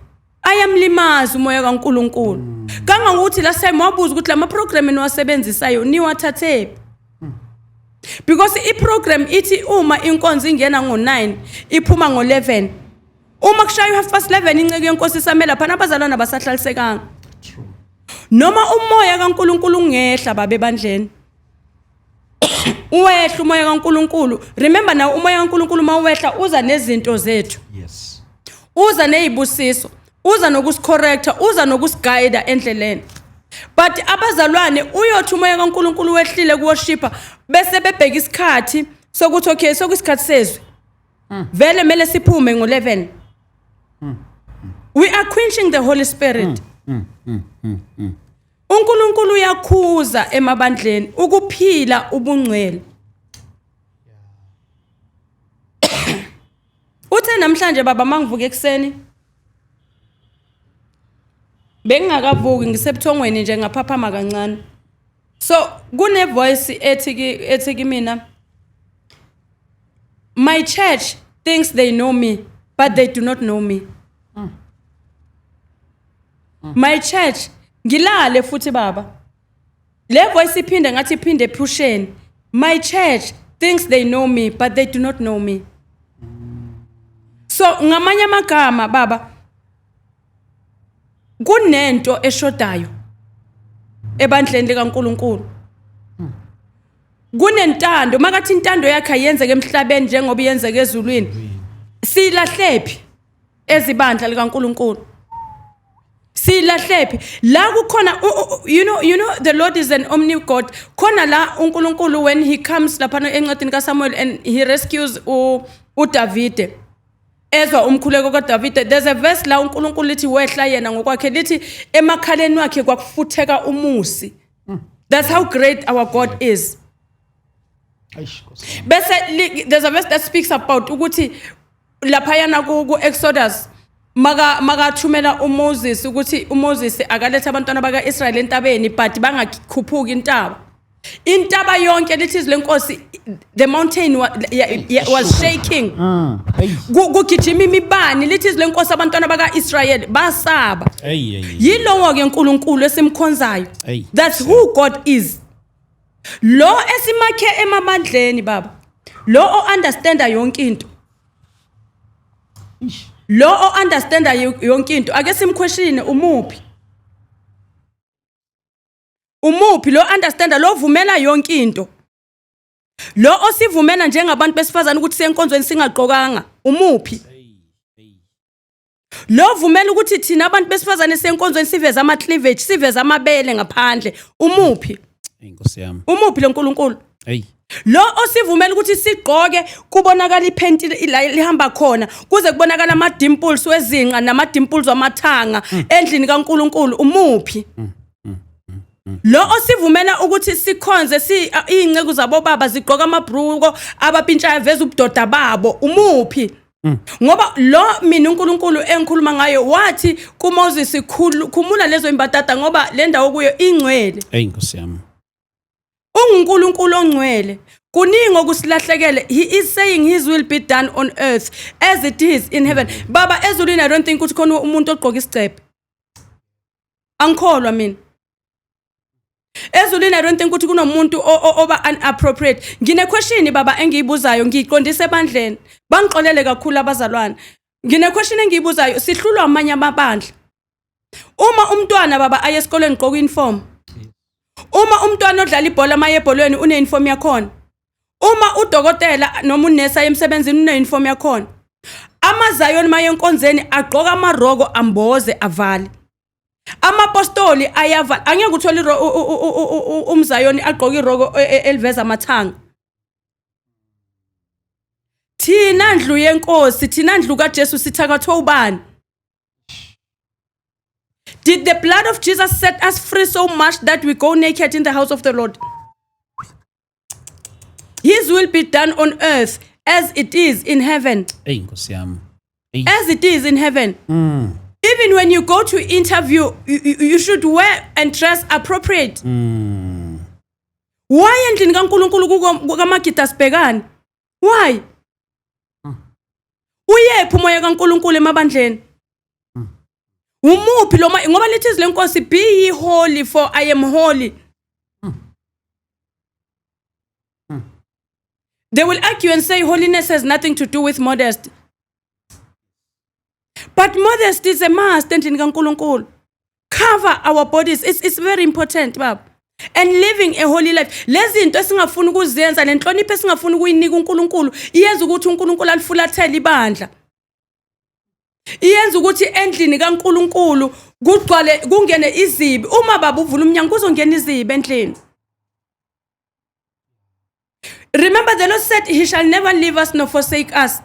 ayamlimaza umoya kaNkuluNkulu, kangangokuthi last time wabuza ukuthi lama program niwasebenzisayo niwathathephi, because i-program ithi uma inkonzo ingena ngo-9 iphuma ngo-11, uma kushaya u-11:30 inceku yenkosi isamela phana, abazalwana basahlalisekanga. True. Noma umoya kaNkuluNkulu ungehla, babe, ebandleni, uwehla umoya kaNkuluNkulu. Remember now, umoya kaNkuluNkulu mawehla uza nezinto zethu, uza nezibusiso, uza nokusicorrecta, uza nokusiguide endleleni. But abazalwane, uyothi umoya kaNkulunkulu wehlile kuworshipa, bese bebheka isikhathi sokuthi okay, sokuyisikhathi sezwi, vele mele siphume ngo-11. We are quenching the Holy Spirit. UNkulunkulu uyakhuza emabandleni ukuphila ubungcwele. Uthe namhlanje, baba, mangivuka ekuseni, bengingakavuki, ngisebuthongweni nje, ngaphaphama kancane, so kune voice ethi kimina, "My church thinks they know me, but they do not know me. My church." Ngilale futhi, baba, le voice iphinde, ngathi iphinde ephusheni, "My church thinks they know me, but they do not know me." So ngamanye amagama, baba, kunento eshodayo ebandleni likaNkuluNkulu, kunentando. Makathi intando yakhe ayenzeke emhlabeni njengoba iyenzeka ezulwini, silahlephi ezibandla likaNkuluNkulu? Silahlephi la kukhona you know the Lord is an omni God. Khona la uNkulunkulu, when he comes lapha encwadini kaSamuel and he rescues uDavide, ezwa umkhuleko kaDavide, there's a verse la uNkulunkulu lithi wehla yena ngokwakhe, lithi emakhaleni wakhe kwakufutheka umusi. That's how great our God is. Eish, Nkosi yami. Bese there's a verse that speaks about ukuthi laphayana ku Exodus, makathumela uMoses ukuthi uMoses akalethe abantwana bakaIsrael entabeni, but bangakhuphuki intaba, intaba yonke, lithi izwi lenkosi, the mountain was shaking. Hey. Kugijima imibani, lithi izwi lenkosi, abantwana bakaIsrael basaba. Hey hey. Yilowo ke uNkulunkulu esimkhonzayo. Hey. That's who God is, lo esimakhe emabandleni, baba, lo o-understanda yonke into. Eish. Lo o-understanda yonke into, ake simquestione, umuphi? Umuphi lo understanda, lo vumela yonke into, lo osivumela njengabantu besifazane ukuthi siye enkonzweni singagqokanga? Umuphi lo vumela ukuthi thina abantu besifazane siye enkonzweni siveze ama-cleavage, siveze amabele ngaphandle? Umuphi? Hey, Nkosi yami. Umuphi lo nkulunkulu? Hey. Lo osivumela ukuthi sigqoke kubonakala iphenti la lihamba khona, kuze kubonakala ama-dimples wezinqa nama-dimples wamathanga endlini kaNkulunkulu, umuphi? Lo osivumela ukuthi sikhonze si iy'nceku zabobaba zigqoka amabhruko abapintshayo, veza ubudoda babo, umuphi? Ngoba lo mina uNkulunkulu engikhuluma ngayo wathi kuMoses, "Khumula lezo imbadada, ngoba le ndawo kuyo ingcwele." Hey, Nkosi yami. UnguNkulunkulu ongcwele. Kuningi okusilahlekele. He is saying his will be done on earth as it is in heaven. Baba, ezulwini I don't think ukuthi khona umuntu ogqoka isicephe. Angikholwa mina. Ezulwini I don't think ukuthi kunomuntu oba unappropriate. Ngine question, baba, engiyibuzayo, ngiyiqondisa ebandleni. Bangixolele kakhulu abazalwane. Ngine question engiyibuzayo, sihlulwa amanye amabandla. Uma umntwana, baba, aye esikolweni gqoka uniform. Uma umntwana odlala ibhola maye ebholweni une-uniform yakhona. Uma udokotela noma unesi aye emsebenzini une-uniform yakhona. AmaZayoni maye enkonzeni agqoka amaroko, amboze, avale. Amapostoli ayavala, angeke uthole umZayoni agqoke iroko eliveza amathanga. Thina ndlu yenkosi, thina ndlu kaJesu, sithakathwe ubani? Did the blood of Jesus set us free so much that we go naked in the house of the Lord? His will be done on earth as it is in heaven. Hey, Nkosi yami. Hey. As it is in heaven. Even when you go to interview, you should wear and dress appropriate. Why endlini kaNkulunkulu kukamagida sibhekane? Why? Uyephi umoya kaNkulunkulu emabandleni? Umuphi lo moya? Ngoba lithi izwi lenkosi, "Be ye holy, for I am holy." They will argue and say holiness has nothing to do with modesty. But modesty is a must endlini kaNkulunkulu. Cover our bodies. It's very important, baba. And living a holy life. Lezi zinto esingafuni ukuzenza, lenhlonipho esingafuni ukuyinika uNkulunkulu, iyenza ukuthi uNkulunkulu alifulathele ibandla. Iyenza ukuthi endlini kaNkuluNkulu kugcwale, kungene izibi. Uma baba uvula umnyango, kuzongena izibi endlini. Remember, the Lord said he shall never leave us nor forsake us.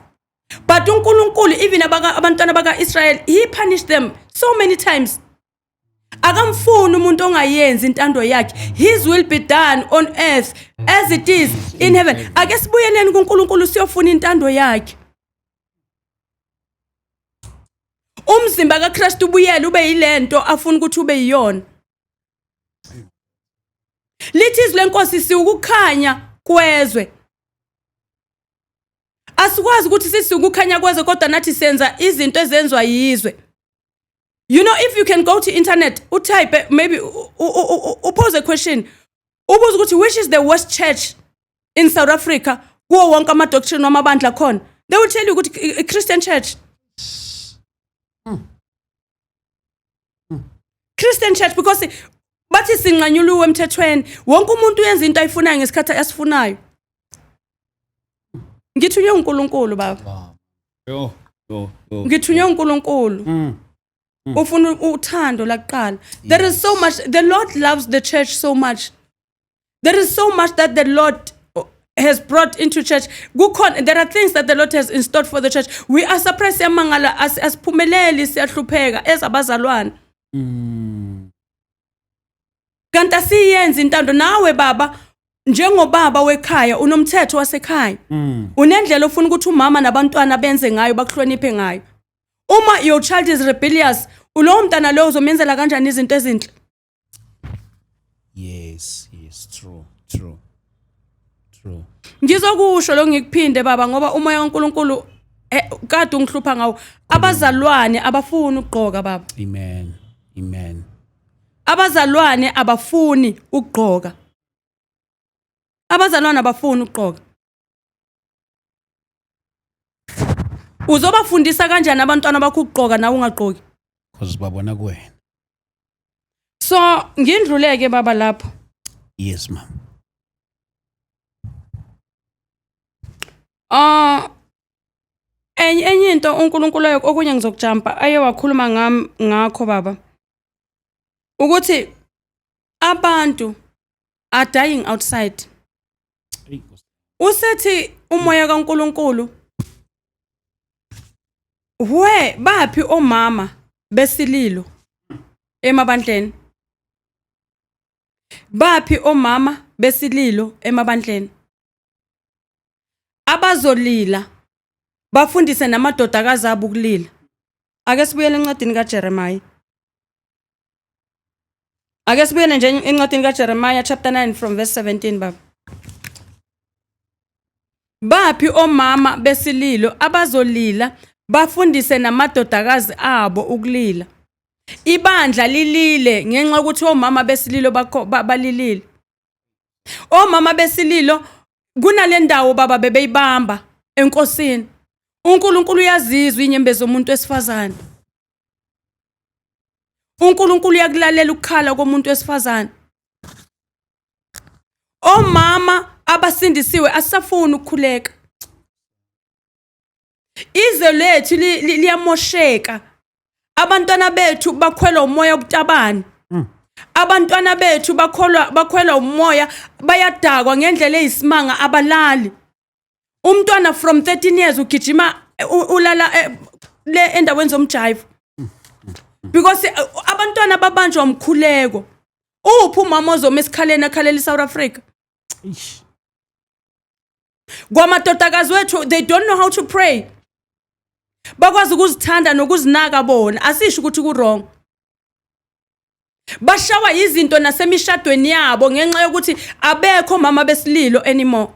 But uNkulunkulu, even abantwana baka-Israel, he punished them so many times. Akamfuni umuntu ongayenzi intando yakhe. His will be done on earth as it is in heaven. Ake sibuyeleni kuNkulunkulu, siyofuna intando yakhe. Umzimba kaKristu ubuyele ube yilento afuna ukuthi ube yiyona. Lithi izwi lenkosi, siwukukhanya kwezwe. Asikwazi ukuthi sisiwukukhanya kwezwe kodwa nathi senza izinto ezenziwa yizwe. If you can go to internet, utype, maybe upose a question, ubuze ukuthi which is the worst church in South Africa kuwo wonke ama-doctrine wamabandla khona, they will tell you ukuthi i-Christian church. Christian church, because bathi sinqanyuliwe emthethweni, wonke umuntu uyenza into ayifunayo ngesikhathi asifunayo. Ngithunywe uNkulunkulu, baba. Yo, yo, yo. Ngithunywe uNkulunkulu. Ufuna uthando lakuqala. There is so much the Lord loves the church so much. There is so much that the Lord has brought into church. Kukhona, there are things that the Lord has installed for the church. We are surprised, siyamangala, asiphumeleli, siyahlupheka ezabazalwane. Kanti asiyenzi intando. Nawe baba, njengobaba wekhaya, unomthetho wasekhaya. Unendlela ofuna ukuthi umama nabantwana benze ngayo, bakuhloniphe ngayo. Uma your child is rebellious, ulowo mntana lowo uzomenzela kanjani izinto ezinhle? Yes, true, true. True. Ngizokusho lo, ngikuphinde baba, ngoba umoya kaNkuluNkulu kade ungihlupha ngawo. Abazalwane abafuni ukugqoka, baba. Amen. Amen. Abazalwane abafuni ukugqoka. Abazalwane abafuni ukugqoka. Uzobafundisa kanjani abantwana bakho ukugqoka nawe ungagqoki? Because babona kuwena. So ngindluleke baba lapho. Yes, ma'am. Ah, enye into uNkulunkulu okunye ngizokujumpa aye wakhuluma ngami ngakho baba, ukuthi abantu are dying outside. Eyi, Nkosi. Usethi umoya kaNkulunkulu, we baphi omama besililo emabandleni? Baphi omama besililo emabandleni abazolila, bafundise namadodakazi abo ukulila? Ake sibuyele encwadini kaJeremiah. Ake sibuyele nje encwadini kaJeremiah chapter 9 from verse 17, baba. Baphi omama besililo abazolila, bafundise namadodakazi abo ukulila? Ibandla lilile ngenxa yokuthi omama besililo bakho balilile. Omama besililo kunale ndawo baba bebeyibamba enkosini. UNkulunkulu uyazizwa inyembezi zomuntu wesifazane. uNkulunkulu uyakulalela ukukhala komuntu wesifazane. Omama abasindisiwe asafuni ukukhuleka. Izwe lethu liyamosheka. Abantwana bethu bakhwelwa umoya wobutabane. Abantwana bethu bakhwelwa umoya, bayadakwa ngendlela eyisimanga, abalali. Umntwana from 13 years ugijima, ulala le endaweni zomjive. Because abantwana babanjwa umkhuleko. Uphi umama ozoma esikhaleni akhalela iSouth Africa? Eish. Kwamadodakazi wethu, they don't know how to pray. Bakwazi ukuzithanda nokuzinaka bona, asisho ukuthi ku wrong. Bashawa izinto nasemishadweni yabo ngenxa yokuthi abekho mama besililo anymore.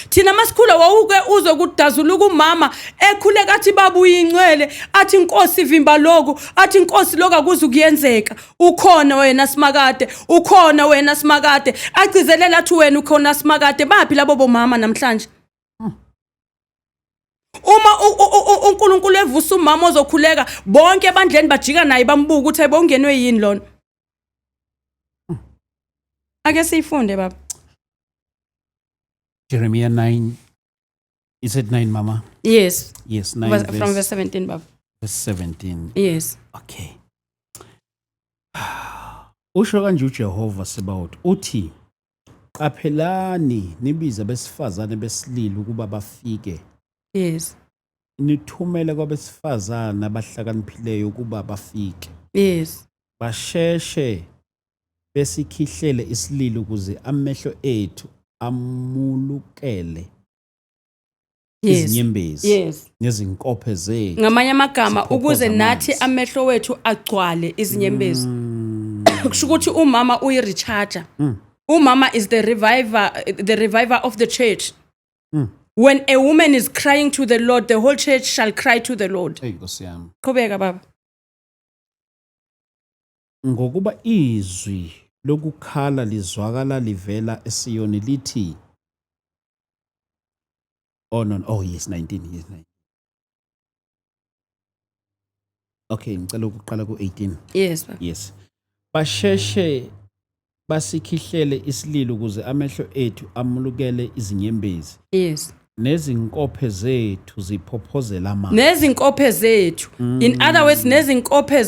Thina masikhula wawuke uzwe kudazuluka umama ekhuleka, athi, "Baba uyingcwele," athi, "Inkosi vimba lokhu," athi, "Inkosi, lokhu akuze kuyenzeka, ukhona wena Simakade, ukhona wena Simakade," agcizelela athi, "Wena ukhona Simakade." Baphi labo bomama namhlanje? Uma uNkulunkulu evusa umama ozokhuleka, bonke ebandleni bajika naye, bambuka ukuthi ayibongenwe yini lona. Ake siyifunde, baba. Jeremiah 9. Is it 9, mama? Yes. Yes, 9. From verse 17, baba. Verse 17. Yes. Okay. Usho kanje uJehova Sebaot uthi qaphelani nibize abesifazane besililo ukuba bafike. Yes. Nithumele kwabesifazane abahlakaniphileyo ukuba bafike. Yes. Basheshe besikhihlele isililo ukuze amehlo ethu amulukele izinyembezi nezinkophe zethu. Ngamanye amagama ukuze nathi amehlo wethu agcwale izinyembezi. Kusho ukuthi umama uyi-recharger. Umama is the reviver of the church. When a woman is crying to the Lord, the whole church shall cry to the Lord. Ey Nkosi yami. Qhubeka baba. Ngokuba izwi lokukhala lizwakala livela eSiyoni lithi Oh no, oh yes, 19, yes 19. Okay, ngicela ukuqala ku-18. Yes baba. Yes. Basheshe basikhihlele isililo ukuze amehlo ethu amulukele izinyembezi. Yes. Nezinkophe zethu ziphophozela amanzi. Nezinkophe zethu. In other words, nezinkophe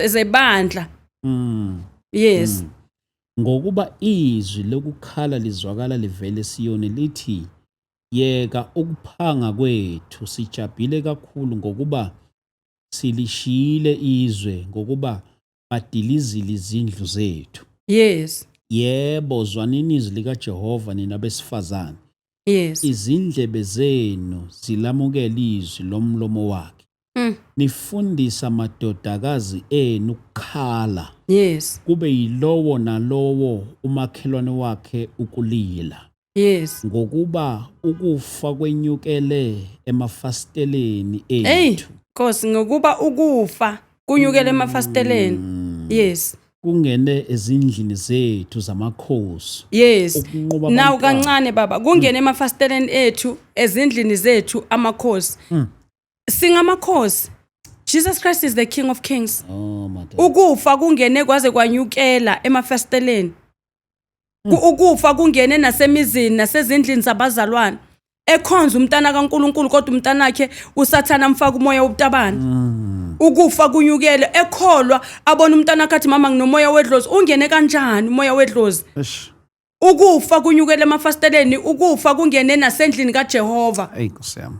zebandla. Yes. Ngokuba izwi lokukhala lizwakala livele eSiyoni lithi yeka ukuphanga kwethu sijabhile kakhulu ngokuba silishiyile izwe ngokuba badilizile izindlu zethu. Yes. Yebo, zwanini izwi likaJehova nina besifazane. Yes. Izindlebe zenu zilamukela izwi lomlomo wakhe. Nifundisa amadodakazi enu ukukhala. Yes. Kube yilowo nalowo umakhelwane wakhe ukulila. Yes. Ngokuba ukufa kwenyukele emafasiteleni ethu. Hey, Nkosi, ngokuba ukufa kunyukele emafasiteleni. Yes. Kungene ezindlini zethu zamakhosi. Yes. Ukunqoba Nawu abantwana. kancane baba, kungene emafasiteleni ethu, ezindlini zethu amakhosi. Singamakhosi. Jesus Christ is the King of Kings. Oh my God. Ukufa kungene kwaze kwanyukela emafasiteleni. Ukufa kungene nasemizini nasezindlini zabazalwane. Ekhonza umntana kaNkuluNkulu kodwa umntanakhe uSathana amfaka umoya wobutabane. Ukufa kunyukele ekholwa abona umntana akhe athi mama nginomoya wedlozi. Ungene kanjani umoya wedlozi? Ukufa kunyukele emafasiteleni, ukufa kungene nasendlini kaJehova. Ey Nkosi yami.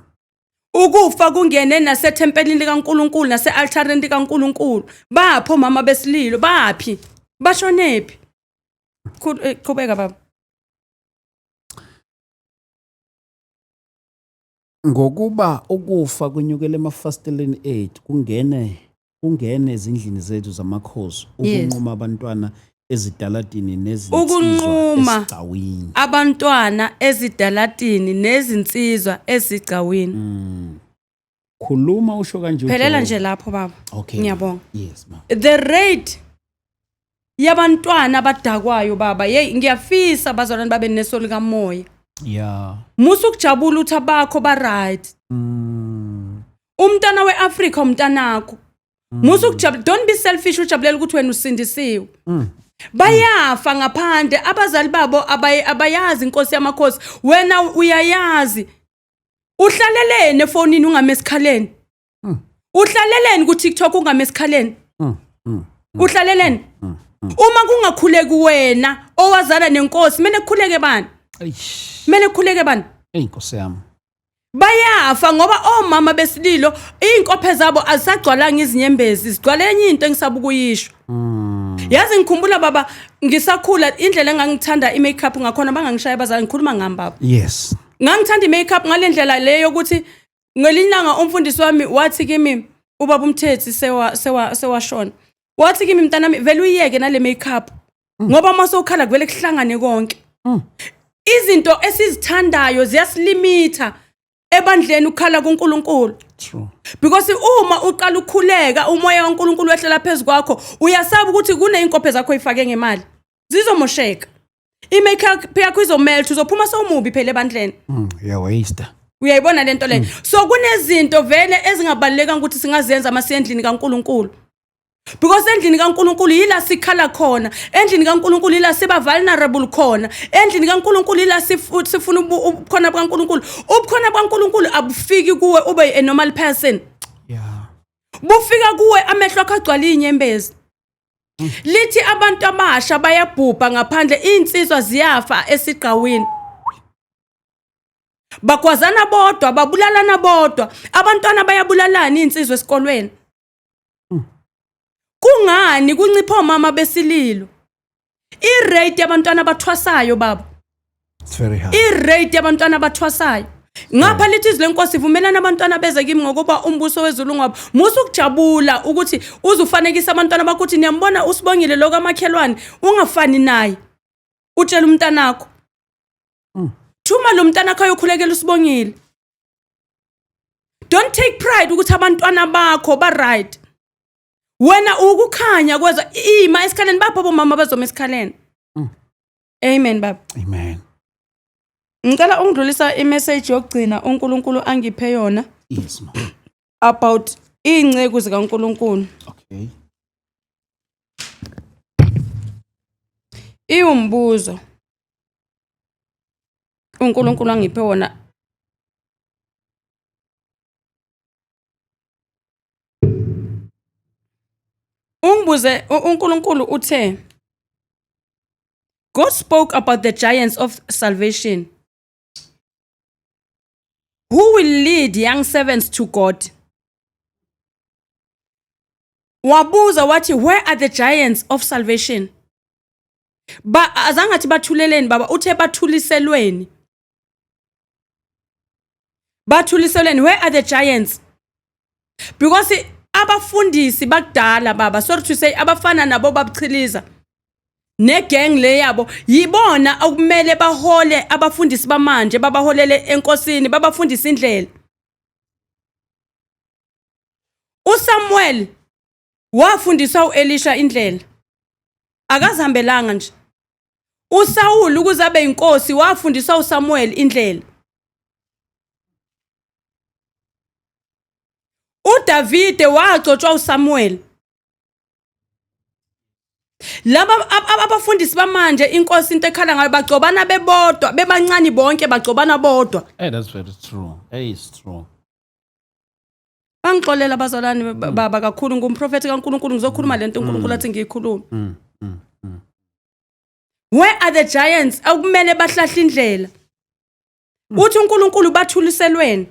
Ukufa kungene nasethempelini likaNkuluNkulu nase-altareni likaNkuluNkulu. Bapho mama besililo, baphi? Bashonephi? Qhubeka baba. Ngokuba ukufa kunyukele emafasiteleni ethu kungene ezindlini zethu zamakhosi ukunquma abantwana ezidaladini nezinsizwa Ukunquma esigcawini. Abantwana ezidaladini nezinsizwa esigcawini. Khuluma usho kanje Phelela nje lapho baba. Okay. Ngiyabonga. Yes ma. The rate yabantwana abadakwayo baba. Hey, ngiyafisa bazalwane babe nesoli kamoya. Yeah. Musa ukujabula uthi abakho ba right. Umntana weAfrika umntanakho. Musa ukujabula, don't be selfish, ujabulela ukuthi wena usindisiwe. Bayafa ngaphandle abazali babo abayazi inkosi yamakhosi, wena uyayazi. Uhlalelene efonini ungame esikhaleni. Uhlalelene ku TikTok ungame esikhaleni. Uhlalelene. Uma kungakhuleki wena owazana nenkosi, kumele kukhuleke bani? Kumele kukhuleke bani? Ey Nkosi yami. Bayafa ngoba omama besililo izinkophe zabo azisagcwalanga izinyembezi, zigcwale enye into engisaba ukuyisho. Yazi ngikhumbula baba ngisakhula indlela engangithanda i-makeup ngakhona, bangangishaya abazali, ngikhuluma ngami baba. Yes. Ngangithanda i-makeup ngalendlela leyo ukuthi ngelinye ilanga umfundisi wami wathi kimi, ubaba uMthethi sewashona. Wathi kimi mntanami vele uyiyeke nale makeup ngoba uma sewukhala kuvele kuhlangane konke. Izinto esizithandayo ziyasilimitha ebandleni ukukhala kuNkulunkulu. True. Because uma uqala ukukhuleka umoya kaNkulunkulu wehlela phezulu kwakho, uyasaba ukuthi kunezinkophe zakho oyifake ngemali zizomosheka, i-makeup yakho izomelt, uzophuma sewumubi phela ebandleni. Yeah, waste. Uyayibona lento leyo. So kunezinto vele ezingabalulekanga ukuthi singazenza masiyendlini kaNkulunkulu. Because endlini kaNkuluNkulu yila sikhala khona, endlini kaNkuluNkulu yila siba vulnerable khona, endlini kaNkuluNkulu yila sifuna ubukhona bukaNkuluNkulu. Ubukhona bukaNkuluNkulu abufiki kuwe ube a normal person. Bufika kuwe amehlo akho agcwala izinyembezi. Lithi abantu abasha bayabhubha ngaphandle, insizwa ziyafa esigcawini. Bagwazana bodwa, babulalana bodwa, abantwana bayabulalana insizwa esikolweni. Kungani kuncipha omama besililo? I-rate yabantwana abathwasayo baba. It's very hard. I-rate yabantwana abathwasayo. Ngapha lithi izwi lenkosi vumelana abantwana beze kimi ngokuba umbuso wezulu ngwabo. Musa ukujabula ukuthi uzufanekisa abantwana bakho uthi niyambona usibongile lokho amakhelwane ungafani naye. Utshela umntanakho. Thuma lo mntanakho ayokhulekela usibongile. Don't take pride ukuthi abantwana bakho ba right. Wena ukukhanya kweza ima esikhaleni bapho bomama bazoma esikhaleni. Amen baba. Amen. Ngicela ungidlulisa imessage yokugcina uNkulunkulu angiphe yona Yes, ma. about iy'nceku zikaNkulunkulu. Okay. Iwumbuzo uNkulunkulu angiphe wona. Ungibuze uNkulunkulu uthe God spoke about the giants of salvation who will lead young servants to God. Wabuza wathi where are the giants of salvation? Ba azangathi bathuleleni baba, uthe bathuliselweni. Bathuliselweni, where are the giants? Because abafundisi bakudala baba, sorry to say, abafana nabo babuchiliza negang le yabo yibona okumele bahole abafundisi bamanje, babaholele enkosini, babafundise indlela. uSamuel wafundiswa uElisha indlela, akazihambelanga nje. uSaul ukuze abe inkosi wafundiswa uSamuel indlela. uDavide wagcotshwa uSamuel. Laba abafundisi bamanje inkosi into ekhala ngayo bagcobana bebodwa, bebancane bonke bagcobana bodwa. Hey, that's very true. Hey, it's true. Bangixolela abazalwane baba kakhulu, ngumprofeti kaNkulunkulu, ngizokhuluma lento uNkulunkulu athi ngiyikhulume. Where are the giants okumele bahlahle indlela? Uthi uNkulunkulu bathuliselweni.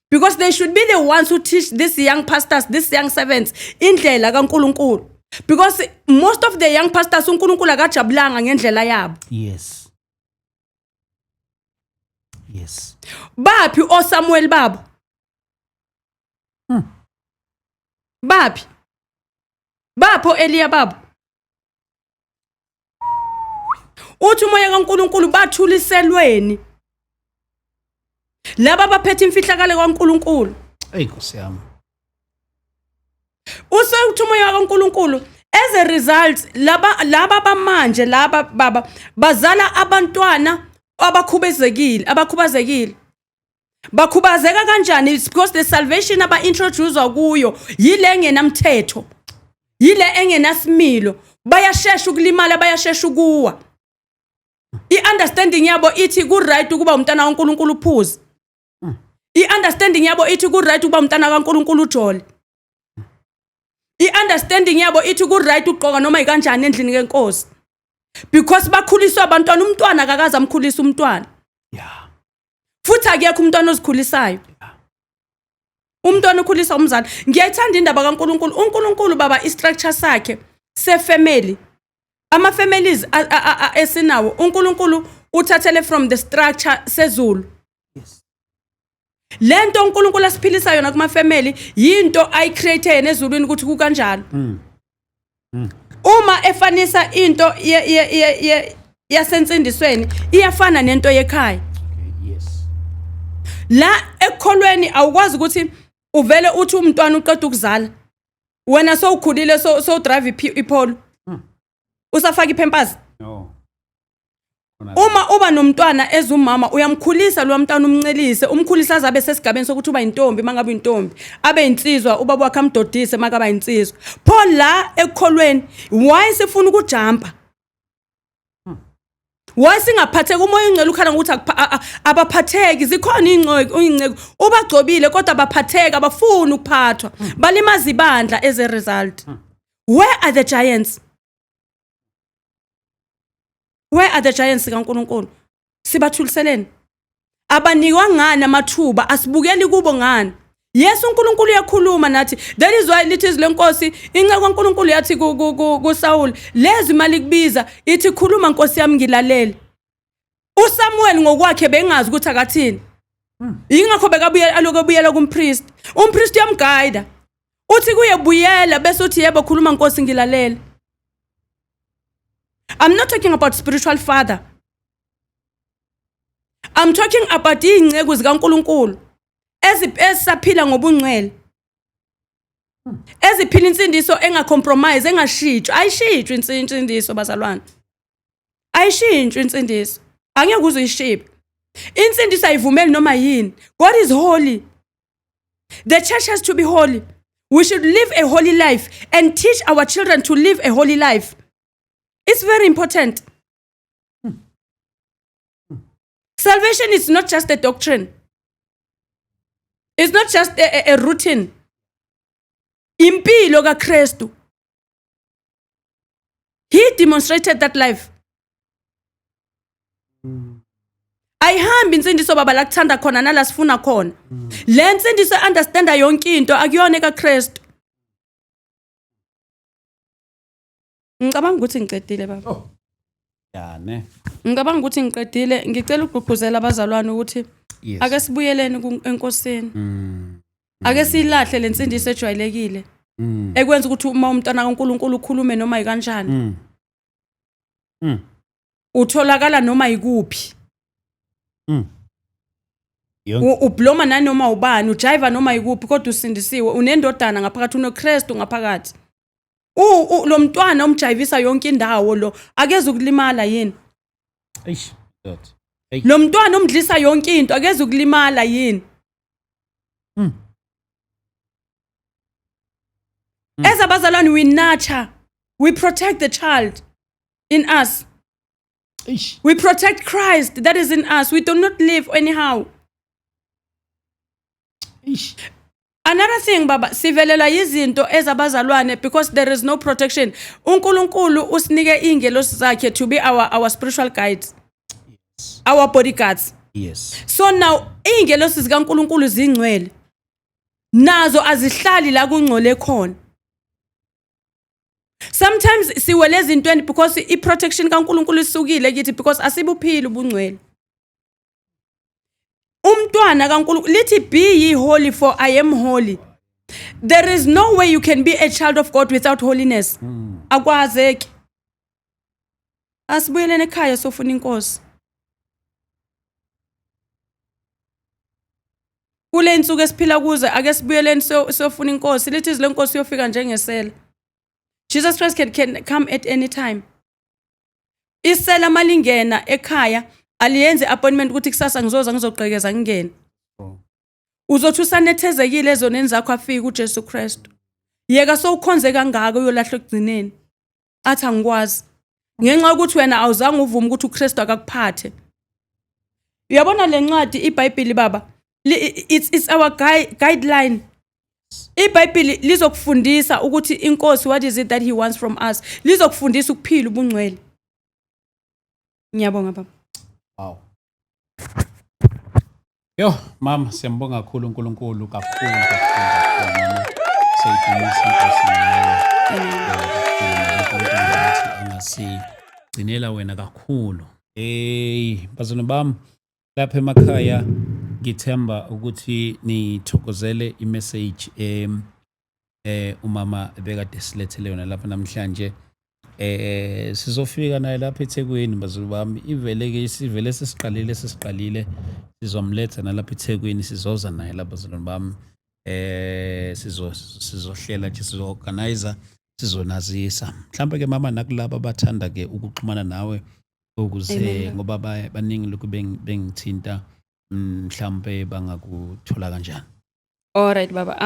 Because they should be the ones who teach these young pastors, these young servants indlela kaNkulunkulu. Because most of the young pastors uNkulunkulu akajabulanga ngendlela yabo. Yes. Yes. Baphi oSamuel babo? Baphi? Bapho Eliya babo? Uthi umoya kaNkulunkulu bathuliselweni. Laba abaphethe imfihlakalo kaNkulunkulu. Hey Nkosi yami. Usekuthi umoya kaNkulunkulu as a result laba bamanje laba baba bazala abantwana abakhubazekile. Bakhubazeka kanjani? It's because the salvation aba introducewa kuyo yile engenamthetho, yile engenasimilo. Bayashesha ukulimala, bayashesha ukuwa. I-understanding yabo ithi ku right ukuba umntana kaNkulunkulu uphuze. I-understanding yabo ithi ku right ukuba umntana kaNkulunkulu ujole. I-understanding yabo ithi ku right ukugqoka noma ikanjani endlini kenkosi. Because bakhuliswa abantwana, umntwana akakaze amkhulisa umntwana. Futhi akekho umntwana ozikhulisayo. Umntwana ukhulisa umzali. Ngiyayithanda indaba kaNkulunkulu. uNkulunkulu baba istructure sakhe sefamily. Ama families esinawo uNkulunkulu uthathele from the structure sezulu. Yes. Lento uNkulunkulu asiphilisa yona kuma family yinto ayicreate yena ezulwini ukuthi kukanjalo. Uma efanisa into yasensindisweni iyafana nento yekhaya. Okay, yes. La ekukholweni awukwazi ukuthi uvele uthi umntwana uqeda ukuzala. Wena sowukhulile so drive iPolo. Usafaka iPampers. No. Uma uba nomntwana ezumama, uyamkhulisa lo mntwana, umncelise, umkhulisa azabe sesigabeni sokuthi uba intombi mangabe intombi, abe insizwa, ubaba wakhe amdodise makaba insizwa. Pho la ekukholweni, why sifuna ukujumpa? Why singaphatheki? Umoya ongcwele ukhala ngokuthi abaphatheki. Zikhona iy'nceku ubagcobile, kodwa abaphatheki, abafuni ukuphathwa, balimaza ibandla as a result. Where are the giants? Where are the giants kaNkulunkulu? Sibathuliseleni? Abanikwa ngani amathuba? Asibukeli kubo ngani? Yes, uNkulunkulu uyakhuluma nathi. That is why lithi izwi lenkosi, inceku kaNkulunkulu yathi kuSaul, lezi mali kubiza, ithi, "Khuluma Nkosi yami, ngilalele." USamuel ngokwakhe bengazi ukuthi akathini. Yingakho bekabuye aloku ebuyela kumpriest. Umpriest uyamguide. Uthi kuye, "Buyela," bese uthi, "Yebo, khuluma Nkosi, ngilalele." I'm not talking about spiritual father. I'm talking about iy'nceku zikaNkulunkulu ezisaphila ngobungcwele. Eziphila insindiso engacompromise, engashintshwa. Ayishintshwi insindiso, bazalwane. Ayishintshwi insindiso. Angeke uze uyishibe. Insindiso ayivumeli noma yini. God is holy. The church has to be holy. We should live a holy life and teach our children to live a holy life. It's very important. Salvation is not just a doctrine. It's not just a routine. Impilo kaKristu. He demonstrated that life. Ayihambi insindiso, baba, la kuthanda khona nala sifuna khona. Le nsindiso understanda yonke into akuyona kaKristu. Ngicabanga ukuthi ngiqedile, baba. Oh. Ya ne. Ngicabanga ukuthi ngiqedile. Ngicela ukugqugquzela abazalwane ukuthi ake sibuyeleni enkosini. Ake silahle lensindiso ejwayelekile ekwenza ukuthi uma umntwana kaNkulunkulu ukhulume noma yikanjani. Utholakala noma yikuphi. Ubloma nanoma ubani, ujiva noma yikuphi, kodwa usindisiwe, unendodana ngaphakathi, unoKristu ngaphakathi. Lo mntwana umjayivisa yonke indawo lo akeze ukulimala yini? Eish. Dot. Hey. Lo mntwana umdlisa yonke into akeze ukulimala yini? As abazalwane, we nurture, we protect the child in us. Eish. We protect Christ that is in us. We do not live anyhow. Eish. Another thing, baba, sivelelwa yizinto ezabazalwane because there is no protection. UNkulunkulu usinike ingelosi zakhe to be our spiritual guides, our bodyguards. So now ingelosi zikaNkulunkulu zingcwele. Nazo azihlali la kungcole khona. Sometimes siwele ezintweni because i-protection kaNkulunkulu isukile kithi, because asibuphili ubungcwele. Umntwana kaNkulunkulu lithi, "Be ye holy, for I am holy." There is no way you can be a child of God without holiness. Akwazeki. Asibuyeleni ekhaya sofuna inkosi. Kule insuku esiphila kuze, ake sibuyeleni siyofuna inkosi. Lithi izwi lenkosi, yofika njengesela. Jesus Christ can come at any time. Isela malingena ekhaya aliyenzi appointment ukuthi kusasa ngizoza ngizogqekeza ngingene. Uzothi usanethezekile ezoneni zakho, afike uJesu Kristu. Yeka sowukhonze kangaka, uyolahla ekugcineni. Athi, "Angikwazi." Ngenxa yokuthi wena awuzange uvume ukuthi uKristu akakuphathe. Uyabona le ncwadi iBhayibheli, baba, it's our guideline. IBhayibheli lizokufundisa ukuthi inkosi, what is it that he wants from us. Lizokufundisa ukuphila ubungcwele. Ngiyabonga, baba. Wow. Yo, mama, siyambonga kakhulu uNkulunkulu, kakhulu kakhulu kakhulu, mama. Siyidumisa inkosi ngawe. Kakhulu ukuthi angasigcinela wena kakhulu. Hey, bazalwane bami lapha emakhaya, ngithemba ukuthi nithokozele imessage umama bekade silethele yona lapha namhlanje. Sizofika naye lapha eThekwini, bazulu bami. Ivele ke sivele sesiqalile, sizomletha nalapha eThekwini, sizoza naye lapha, bazalwane bami. Sizohlela nje, sizo-organize, sizonazisa. Mhlawumbe ke mama, nakulabo abathanda ke ukuxhumana nawe. Ukuze Amen. ngoba baningi lokhu bengithinta, mhlambe bangakuthola kanjani? Alright baba.